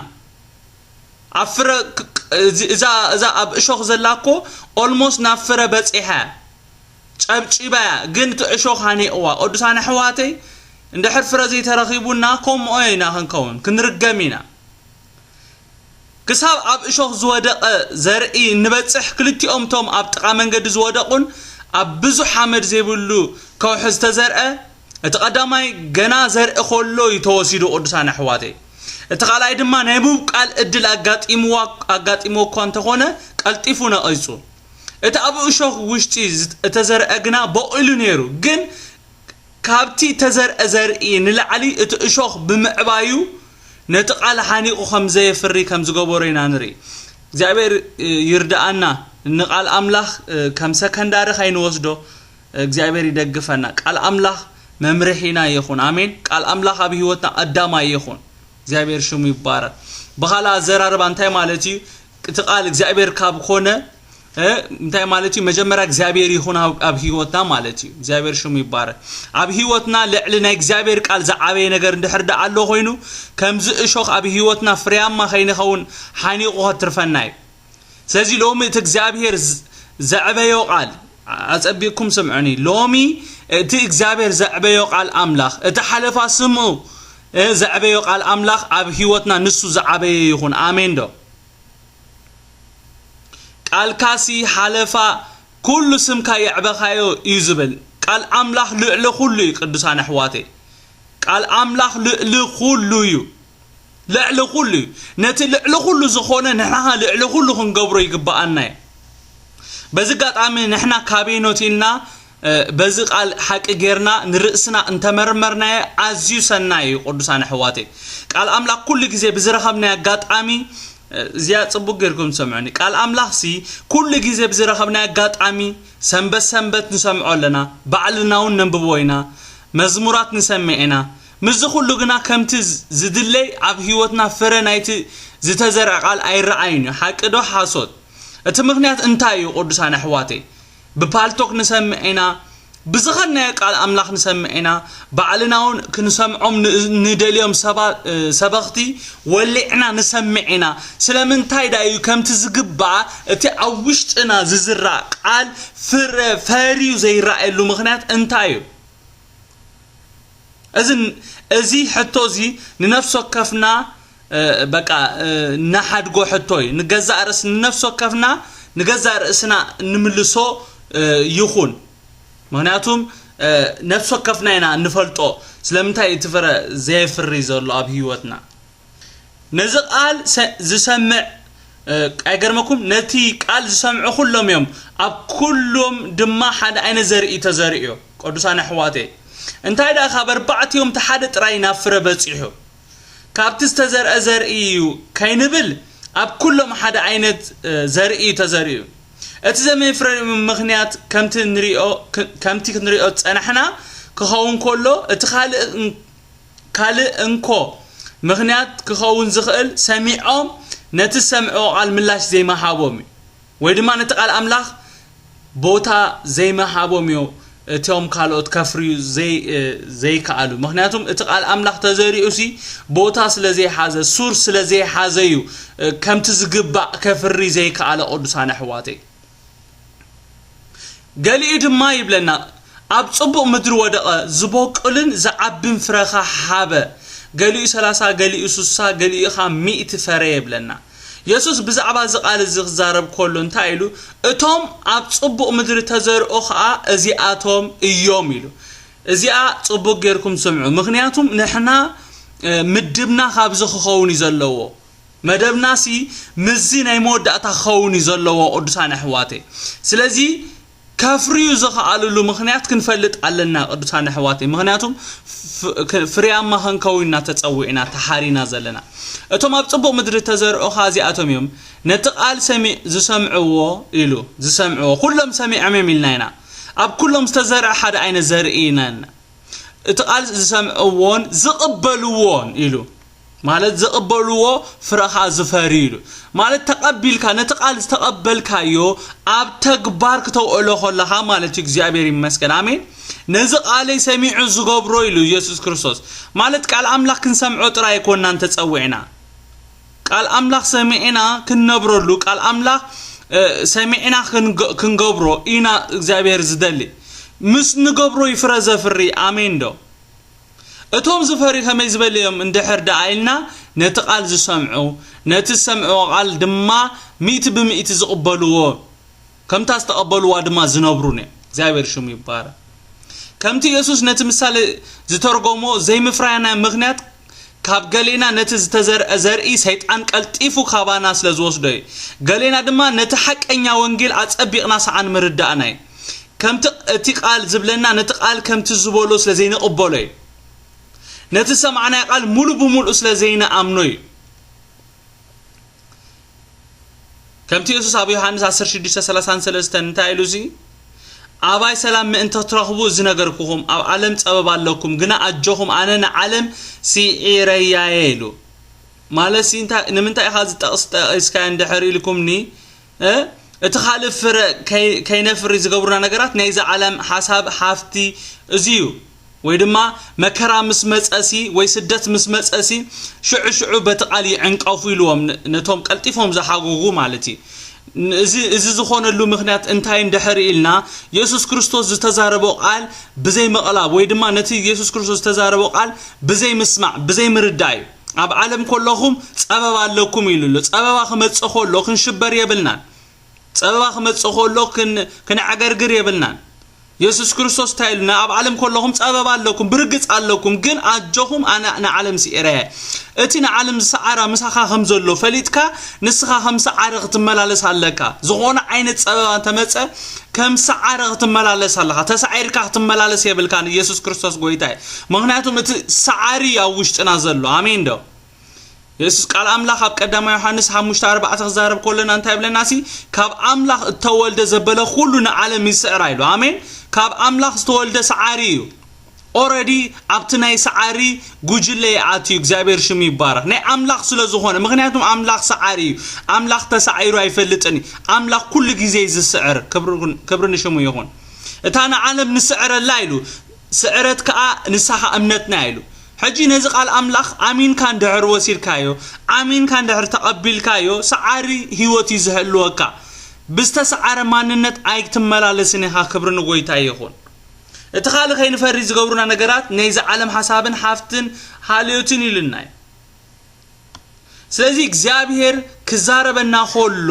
ኣብ ፍረ ክ- ክ- እዚ- እዛ እዛ ኣብ እሾኽ ዘላ እኮ ኦልሞስት ናብ ፍረ በጺሓ፣ ጨብጪባ እያ፣ ግን እቲ እሾኽ ሃኒቕዋ። ቅዱሳን ኣሕዋተይ፣ እንድሕር ፍረ ዘይተረኺቡና ከምኡ ኢና ክንከውን፣ ክንርገም ኢና። ክሳብ ኣብ እሾኽ ዝወደቐ ዘርኢ እንበጽሕ፣ ክልቲኦም እቶም ኣብ ጥቓ መንገዲ ዝወደቑን ኣብ ብዙሕ ሓመድ ዘይብሉ ከውሒ ዝተዘርአ፣ እቲ ቀዳማይ ገና ዘርኢ ከሎ እዩ ተወሲዱ። ቅዱሳን ኣሕዋተይ፣ እቲ ካልኣይ ድማ ናይ ምብቃል እድል ኣጋጢምዋ ኣጋጢምዎ እኳ እንተኾነ፣ ቀልጢፉ ነቒጹ። እቲ ኣብ እሾኽ ውሽጢ ዝት- እተዘርአ ግና በቑሉ ነይሩ፣ ግን ካብቲ ተዘርአ ዘርኢ ንላዕሊ እቲ እሾኽ ብምዕባዩ፣ ነቲ ቃል ሓኒቑ ከም ዘየፍሪ ከም ዝገበሮ ኢና ንርኢ። እግዚኣብሔር ይርድኣና። ንቃል ኣምላኽ ከም ሰከንዳሪ ከይንወስዶ እግዚኣብሔር ይደግፈና። ቃል ኣምላኽ መምርሒና ይኹን። ኣሜን። ቃል ኣምላኽ ኣብ ህይወትና ቀዳማይ ይኹን። እግዚኣብሔር ሽሙ ይባረክ። ብኻልእ ኣዘራርባ እንታይ ማለት እዩ? እቲ ቃል እግዚኣብሔር ካብ ኮነ እንታይ ማለት እዩ? መጀመርያ እግዚኣብሔር ይኹን ኣብ ህይወትና ማለት እዩ። እግዚኣብሔር ሽሙ ይባረክ። ኣብ ህይወትና ልዕሊ ናይ እግዚኣብሔር ቃል ዝዓበየ ነገር እንድሕር ደኣ ኣሎ ኮይኑ፣ ከምዚ እሾኽ ኣብ ህይወትና ፍሬያማ ከይንኸውን ሓኒቑ ከትርፈና እዩ። ስለዚ ሎሚ እቲ እግዚኣብሔር ዘዕበዮ ቃል፣ ኣጸቢቕኩም ስምዑኒ። ሎሚ እቲ እግዚኣብሔር ዘዕበዮ ቃል ኣምላኽ፣ እቲ ሓለፋ ስምዑ፣ ዘዕበዮ ቃል ኣምላኽ ኣብ ህይወትና ንሱ ዝዓበየ ይኹን። ኣሜን ዶ? ቃልካሲ ሓለፋ ኩሉ ስምካ የዕበኻዮ እዩ ዝብል። ቃል ኣምላኽ ልዕሊ ኩሉ እዩ። ቅዱሳን ኣሕዋተይ፣ ቃል ኣምላኽ ልዕሊ ኩሉ እዩ። ልዕሊ ኩሉ እዩ። ነቲ ልዕሊ ኩሉ ዝኾነ ንሕና ልዕሊ ኩሉ ክንገብሮ ይግብኣና እዩ። በዚ ኣጋጣሚ ንሕና ካበይ ኖት ኢልና በዚ ቃል ሓቂ ጌርና ንርእስና እንተመርመርናዮ ኣዝዩ ሰናይ እዩ። ቅዱሳን ኣሕዋተይ፣ ቃል ኣምላኽ ኩሉ ግዜ ብዝረኸብናዮ ኣጋጣሚ፣ እዚኣ ጽቡቅ ጌርኩም ትሰምዑኒ። ቃል ኣምላኽሲ ኩሉ ግዜ ብዝረኸብናዮ ኣጋጣሚ ሰንበት ሰንበት ንሰምዖ ኣለና፣ ባዕልና እውን ነንብቦ ኢና፣ መዝሙራት ንሰምዕ ኢና። ምስዚ ኩሉ ግና ከምቲ ዝድለይ ኣብ ህይወትና ፍረ ናይቲ ዝተዘርዐ ቃል ኣይረኣይን እዩ። ሓቂ ዶ ሓሶት? እቲ ምኽንያት እንታይ እዩ? ቅዱሳን ኣሕዋተይ፣ ብፓልቶክ ንሰምዕ ኢና፣ ብዝኸናዮ ቃል ኣምላኽ ንሰምዕ ኢና፣ ባዕልና እውን ክንሰምዖም ንደልዮም ሰባ- ሰበኽቲ ወሊዕና ንሰምዕ ኢና። ስለምንታይ ዳ እዩ ከምቲ ዝግባእ እቲ ኣብ ውሽጥና ዝዝራእ ቃል ፍረ ፈርዩ ዘይረኣየሉ ምኽንያት እንታይ እዩ? እዚ እዚ ሕቶ እዚ ንነፍሲ ወከፍና በቃ ንሓድጎ ሕቶ እዩ። ንገዛእ ርእስ ንነፍሲ ወከፍና ንገዛእ ርእስና እንምልሶ ይኹን። ምኽንያቱም ነፍሲ ወከፍና ኢና እንፈልጦ ስለምንታይ እቲ ፍረ ዘየፍሪ ዘሎ ኣብ ህይወትና። ነዚ ቃል ዝሰምዕ፣ ኣይገርመኩም፣ ነቲ ቃል ዝሰምዑ ኩሎም እዮም፣ ኣብ ኩሎም ድማ ሓደ ዓይነት ዘርኢ ተዘሪኡ። ቅዱሳን ኣሕዋተይ፣ እንታይ ደኣ ካብ ኣርባዕቲኦም እቲ ሓደ ጥራይ ናብ ፍረ በጺሑ? ካብቲ ዝተዘርአ ዘርኢ እዩ ከይንብል፣ ኣብ ኩሎም ሓደ ዓይነት ዘርኢ እዩ ተዘሪኡ። እቲ ዘመይ ፍረ ምኽንያት ከምቲ ንሪኦ ከምቲ ክንሪኦ ዝጸናሕና ክኸውን ከሎ፣ እቲ ካልእ ካልእ እንኮ ምኽንያት ክኸውን ዝኽእል፣ ሰሚዖም ነቲ ዝሰምዕዎ ቃል ምላሽ ዘይምሃቦም እዩ፣ ወይ ድማ ነቲ ቃል ኣምላኽ ቦታ ዘይምሃቦም እዩ። እቶም ካልኦት ከፍርዩ ዘይ ዘይከኣሉ፣ ምኽንያቱም እቲ ቃል ኣምላኽ ተዘሪኡ ሲ ቦታ ስለ ዘይሓዘ፣ ሱር ስለ ዘይሓዘ እዩ ከምቲ ዝግባእ ከፍሪ ዘይከኣለ። ቅዱሳን ኣሕዋተይ፣ ገሊኡ ድማ ይብለና፣ ኣብ ጽቡቕ ምድሪ ወደቐ፣ ዝበቁልን ዝዓብን ፍረኻ ሃበ። ገሊኡ ሰላሳ፣ ገሊኡ ስሳ፣ ገሊኡ ኸዓ ሚእቲ ፈረ ይብለና። የሱስ ብዛዕባ እዚ ቃል እዚ ክዛረብ ከሎ እንታይ ኢሉ? እቶም ኣብ ጽቡቕ ምድሪ ተዘርኦ ኸዓ እዚኣቶም እዮም ኢሉ። እዚኣ ጽቡቅ ጌርኩም ስምዑ፣ ምኽንያቱም ንሕና ምድብና ካብዚ ክኸውን እዩ ዘለዎ። መደብናሲ ምስዚ ናይ መወዳእታ ክኸውን እዩ ዘለዎ። ቅዱሳን ኣሕዋተይ፣ ስለዚ ከፍርዩ ዝኽኣልሉ ምኽንያት ክንፈልጥ ኣለና። ቅዱሳን ኣሕዋተይ፣ ምኽንያቱም ፍርያማ ክንከውን ኢና ተጸዊዕና፣ ተሓሪና ዘለና። እቶም ኣብ ጽቡቕ ምድሪ ተዘርዑ ኸኣ እዚኣቶም እዮም። ነቲ ቃል ሰሚዕ ዝሰምዕዎ ኢሉ ዝሰምዕዎ ኩሎም ሰሚዖም እዮም ኢልና ኢና። ኣብ ኩሎም ዝተዘርዐ ሓደ ዓይነት ዘርኢ ኢና። እቲ ቃል ዝሰምዕዎን ዝቕበልዎን ኢሉ ማለት ዝቕበልዎ ፍረ ኸኣ ዝፈሪ ኢሉ ማለት ተቐቢልካ ነቲ ቃል ዝተቐበልካዮ ኣብ ተግባር ክተውዕሎ ከለኻ ማለት እዩ። እግዚኣብሔር ይመስገን፣ ኣሜን። ነዚ ቃለይ ሰሚዑ ዝገብሮ ኢሉ ኢየሱስ ክርስቶስ። ማለት ቃል ኣምላኽ ክንሰምዖ ጥራይ ኣይኮናን ተጸዊዕና። ቃል ኣምላኽ ሰሚዕና ክንነብረሉ፣ ቃል ኣምላኽ ሰሚዕና ክንገብሮ ኢና እግዚኣብሔር ዝደሊ። ምስ ንገብሮ ይፍረ ዘፍሪ። ኣሜን ዶ? እቶም ዝፈሪ ከመይ ዝበለ እዮም እንድሕር ደኣ ኢልና፣ ነቲ ቃል ዝሰምዑ፣ ነቲ ዝሰምዕዎ ቃል ድማ ሚእቲ ብሚእቲ ዝቕበልዎ፣ ከምታ ዝተቐበልዋ ድማ ዝነብሩን እዮም። እግዚኣብሔር ሽሙ ይባረክ። ከምቲ የሱስ ነቲ ምሳሌ ዝተርጎሞ ዘይምፍራይና ምኽንያት ካብ ገሌና ነቲ ዝተዘርአ ዘርኢ ሰይጣን ቀልጢፉ ካባና ስለ ዝወስዶ እዩ። ገሌና ድማ ነቲ ሓቀኛ ወንጌል ኣጸቢቕና ሰዓን ምርዳእና እዩ። ከምቲ እቲ ቃል ዝብለና ነቲ ቃል ከምቲ ዝበሎ ስለ ዘይንቕበሎ እዩ። ነቲ ሰማዕናዮ ቃል ሙሉ ብሙሉ ስለ ዘይንኣምኖ እዩ። ከምቲ የሱስ ኣብ ዮሃንስ ዓሰርተ ሽዱሽተ ሰላሳን ሰለስተን እንታይ ኢሉ እዚ ኣባይ ሰላም ምእንቲ ክትረኽቡ እዚ ነገርኩኹም። ኣብ ዓለም ጸበባ ኣለኩም፣ ግና ኣጆኹም ኣነ ንዓለም ስዒረያየ ኢሉ። ማለት ሲ እንታይ ንምንታይ ኢኻ እዚ ጠቕስ ጠቒስካ እንድሕር ኢልኩምኒ እቲ ካልእ ፍረ ከይነፍሪ ዝገብሩና ነገራት ናይዚ ዓለም ሓሳብ ሃፍቲ እዚ እዩ። ወይ ድማ መከራ ምስ መጸሲ ወይ ስደት ምስ መጸሲ ሽዑ ሽዑ በቲ ቃል ይዕንቀፉ ኢልዎም ነቶም ቀልጢፎም ዝሓጉጉ ማለት እዩ። እዚ ዝኾነሉ ምኽንያት እንታይ እንድሕር ኢልና የሱስ ክርስቶስ ዝተዛረቦ ቃል ብዘይ መቕላብ ወይ ድማ ነቲ የሱስ ክርስቶስ ዝተዛረቦ ቃል ብዘይ ምስማዕ ብዘይ ምርዳእ እዩ። ኣብ ዓለም ከለኹም ጸበባ ኣለኩም ኢሉ ኣሎ። ጸበባ ክመጽእ ከሎ ክንሽበር የብልናን። ጸበባ ክመጽእ ከሎ ክንዕገርግር የብልናን። የሱስ ክርስቶስ እንታይ ኢሉና? ኣብ ዓለም ከለኹም ጸበባ ኣለኩም፣ ብርግጽ ኣለኩም፣ ግን ኣጆኹም ኣነ ንዓለም ስዒረያ። እቲ ንዓለም ዝሰዓራ ምሳኻ ከም ዘሎ ፈሊጥካ ንስኻ ከም ሰዓሪ ክትመላለስ ኣለካ። ዝኾነ ዓይነት ጸበባ እንተመጸ ከም ሰዓሪ ክትመላለስ ኣለኻ። ተሳዒርካ ክትመላለስ የብልካን። ኢየሱስ ክርስቶስ ጎይታ እዩ። ምኽንያቱም እቲ ሰዓሪ ኣብ ውሽጥና ዘሎ። ኣሜን ዶ? የሱስ ቃል ኣምላኽ ኣብ ቀዳማይ ዮሃንስ ሓሙሽተ ኣርባዕተ ክዛረብ ከለና እንታይ ይብለና ሲ? ካብ ኣምላኽ እተወልደ ዘበለ ኩሉ ንዓለም ይስዕራ ኢሉ። ኣሜን። ካብ ኣምላኽ ዝተወልደ ሰዓሪ እዩ። ኦረዲ ኣብቲ ናይ ሰዓሪ ጉጅለ ይኣትዩ። እግዚኣብሔር ሽሙ ይባረኽ። ናይ ኣምላኽ ስለ ዝኾነ፣ ምኽንያቱም ኣምላኽ ሰዓሪ እዩ። ኣምላኽ ተሳዒሩ ኣይፈልጥን እዩ። ኣምላኽ ኩሉ ግዜ እዩ ዝስዕር። ክብሪ ንሽሙ ይኹን። እታ ንዓለም ንስዕረላ ኢሉ፣ ስዕረት ከኣ ንሳኻ እምነትና ኢሉ። ሕጂ ነዚ ቃል ኣምላኽ ኣሚንካ እንድሕር ወሲድካዮ፣ ኣሚንካ እንድሕር ተቐቢልካዮ፣ ሰዓሪ ህይወት እዩ ዝህልወካ። ብዝተሰዓረ ማንነት ኣይትመላለስን ኢኻ። ክብሪ ንጎይታ ይኹን። እቲ ካልእ ከይንፈሪ ዝገብሩና ነገራት ናይዚ ዓለም ሓሳብን ሃፍትን ሃልዮትን ኢሉና እዩ። ስለዚ እግዚኣብሔር ክዛረበና ከሎ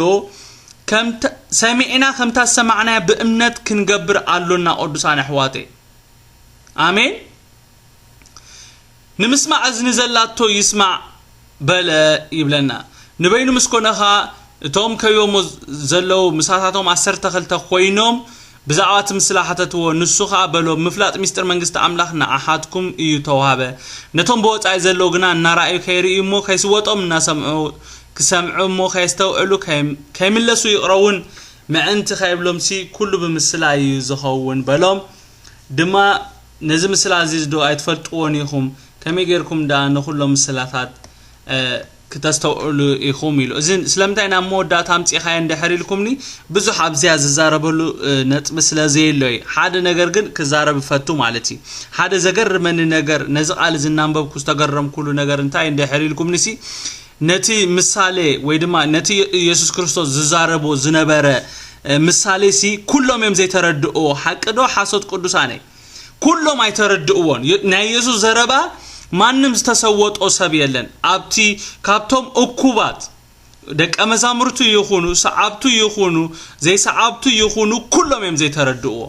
ሰሚዕና ከምታ ዝሰማዕናያ ብእምነት ክንገብር ኣሎና። ቅዱሳን ኣሕዋተይ፣ ኣሜን። ንምስማዕ እዝኒ ዘላቶ ይስማዕ በለ ይብለና። ንበይኑ ምስ ኮነ ኸኣ እቶም ከይቦሞ ዘለዉ ምሳታቶም ዓሰርተ ክልተ ኮይኖም ብዛዕባ እቲ ምስላ ሓተትዎ። ንሱ ኸኣ በሎም፣ ምፍላጥ ሚስጢር መንግስቲ ኣምላኽ ንኣሓትኩም እዩ ተዋህበ። ነቶም ብወጻኢ ዘለዉ ግና እናረኣዩ ከይርእዩ እሞ ከይስወጦም እናሰምዑ ክሰምዑ እሞ ከየስተውዕሉ ከይምለሱ ይቕረውን ምዕንቲ ከይብሎምሲ ኩሉ ብምስላ እዩ ዝኸውን በሎም። ድማ ነዚ ምስላ እዚ ዶ ኣይትፈልጥዎን ኢኹም? ከመይ ጌርኩም ደኣ ንኹሎም ምስላታት ክተስተውዕሉ ኢኹም ኢሉ። እዚ ስለምንታይ ናብ መወዳእታ ኣምጺኻዮ እንድሕር ኢልኩምኒ፣ ብዙሕ ኣብዚኣ ዝዛረበሉ ነጥቢ ስለ ዘየሎ እዩ። ሓደ ነገር ግን ክዛረብ እፈቱ ማለት እዩ። ሓደ ዘገርመኒ ነገር፣ ነዚ ቃል እዚ እናንበብኩ ዝተገረምኩሉ ነገር እንታይ እንድሕር ኢልኩምኒሲ፣ ነቲ ምሳሌ ወይ ድማ ነቲ የሱስ ክርስቶስ ዝዛረቦ ዝነበረ ምሳሌሲ ኩሎም እዮም ዘይተረድእዎ። ሓቂ ዶ ሓሶት ቅዱሳነይ? ኩሎም ኣይተረድእዎን። ናይ የሱስ ዘረባ ማንም ዝተሰወጦ ሰብ የለን። ኣብቲ ካብቶም እኩባት ደቀ መዛሙርቱ ይኹኑ ሰዓብቱ ይኹኑ ዘይሰዓብቱ ይኹኑ ኩሎም እዮም ዘይተረድእዎ።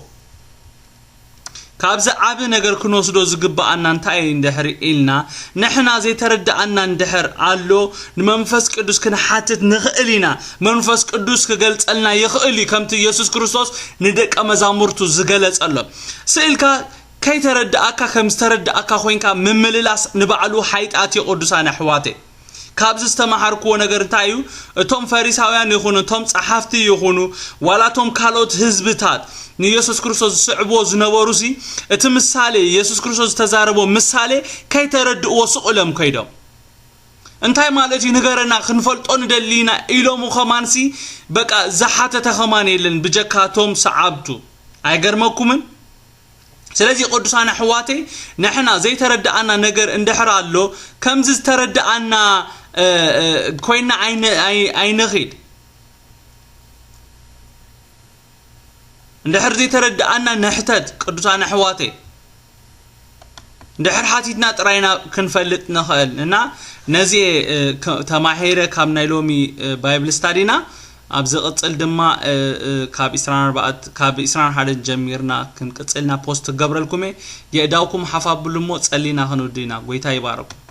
ካብዚ ዓቢ ነገር ክንወስዶ ዝግብኣና እንታይ እዩ እንድሕር ኢልና፣ ንሕና ዘይተረድኣና እንድሕር ኣሎ፣ ንመንፈስ ቅዱስ ክንሓትት ንኽእል ኢና። መንፈስ ቅዱስ ክገልጸልና ይኽእል እዩ፣ ከምቲ ኢየሱስ ክርስቶስ ንደቀ መዛሙርቱ ዝገለጸሎም። ስኢልካ ከይተረድኣካ ከም ዝተረድኣካ ኮይንካ ምምልላስ ንባዕሉ ሓይጣት እዩ፣ ቅዱሳን ኣሕዋተይ። ካብዚ ዝተማሃርክዎ ነገር እንታይ እዩ? እቶም ፈሪሳውያን ይኹኑ፣ እቶም ጸሓፍቲ ይኹኑ፣ ዋላ እቶም ካልኦት ህዝብታት ንኢየሱስ ክርስቶስ ዝስዕብዎ ዝነበሩሲ፣ እቲ ምሳሌ፣ ኢየሱስ ክርስቶስ ዝተዛረቦ ምሳሌ ከይተረድእዎ ስቕ ኢሎም ከይዶም። እንታይ ማለት እዩ ንገረና፣ ክንፈልጦ ንደሊ ኢና ኢሎሙ። ከማንሲ በቃ ዝሓተተ ከማን የለን ብጀካቶም ሰዓብቱ። ኣይገርመኩምን? ስለዚ ቅዱሳን ኣሕዋተይ፣ ንሕና ዘይተረድኣና ነገር እንድሕር ኣሎ፣ ከምዚ ዝተረድኣና እ፣ እ፣ ኮይና ኣይነ-፣ ኣይ-፣ ኣይንኺድ። እንድሕር ዘይተረድኣና ንሕተት፣ ቅዱሳን ኣሕዋተይ። እንድሕር ሓቲትና ጥራይና ክንፈልጥ ንኽእል። እና ነዚ እየ፣ እ፣ ከ-፣ ተማሂረ ካብ ናይ ሎሚ፣ እ፣ ባይብል ስታዲና። ኣብ ዝቕጽል ድማ፣ እ፣ እ፣ ካብ ዒስራን ኣርባዕተ፣ ካብ ዒስራን ሓደን ጀሚርና ክንቅጽልና ፖስት ክገብረልኩም እየ። የእዳውኩም ሓፍ ኣብሉ እሞ ጸሊና ክንውዲ ኢና። ጎይታ ይባረኩም።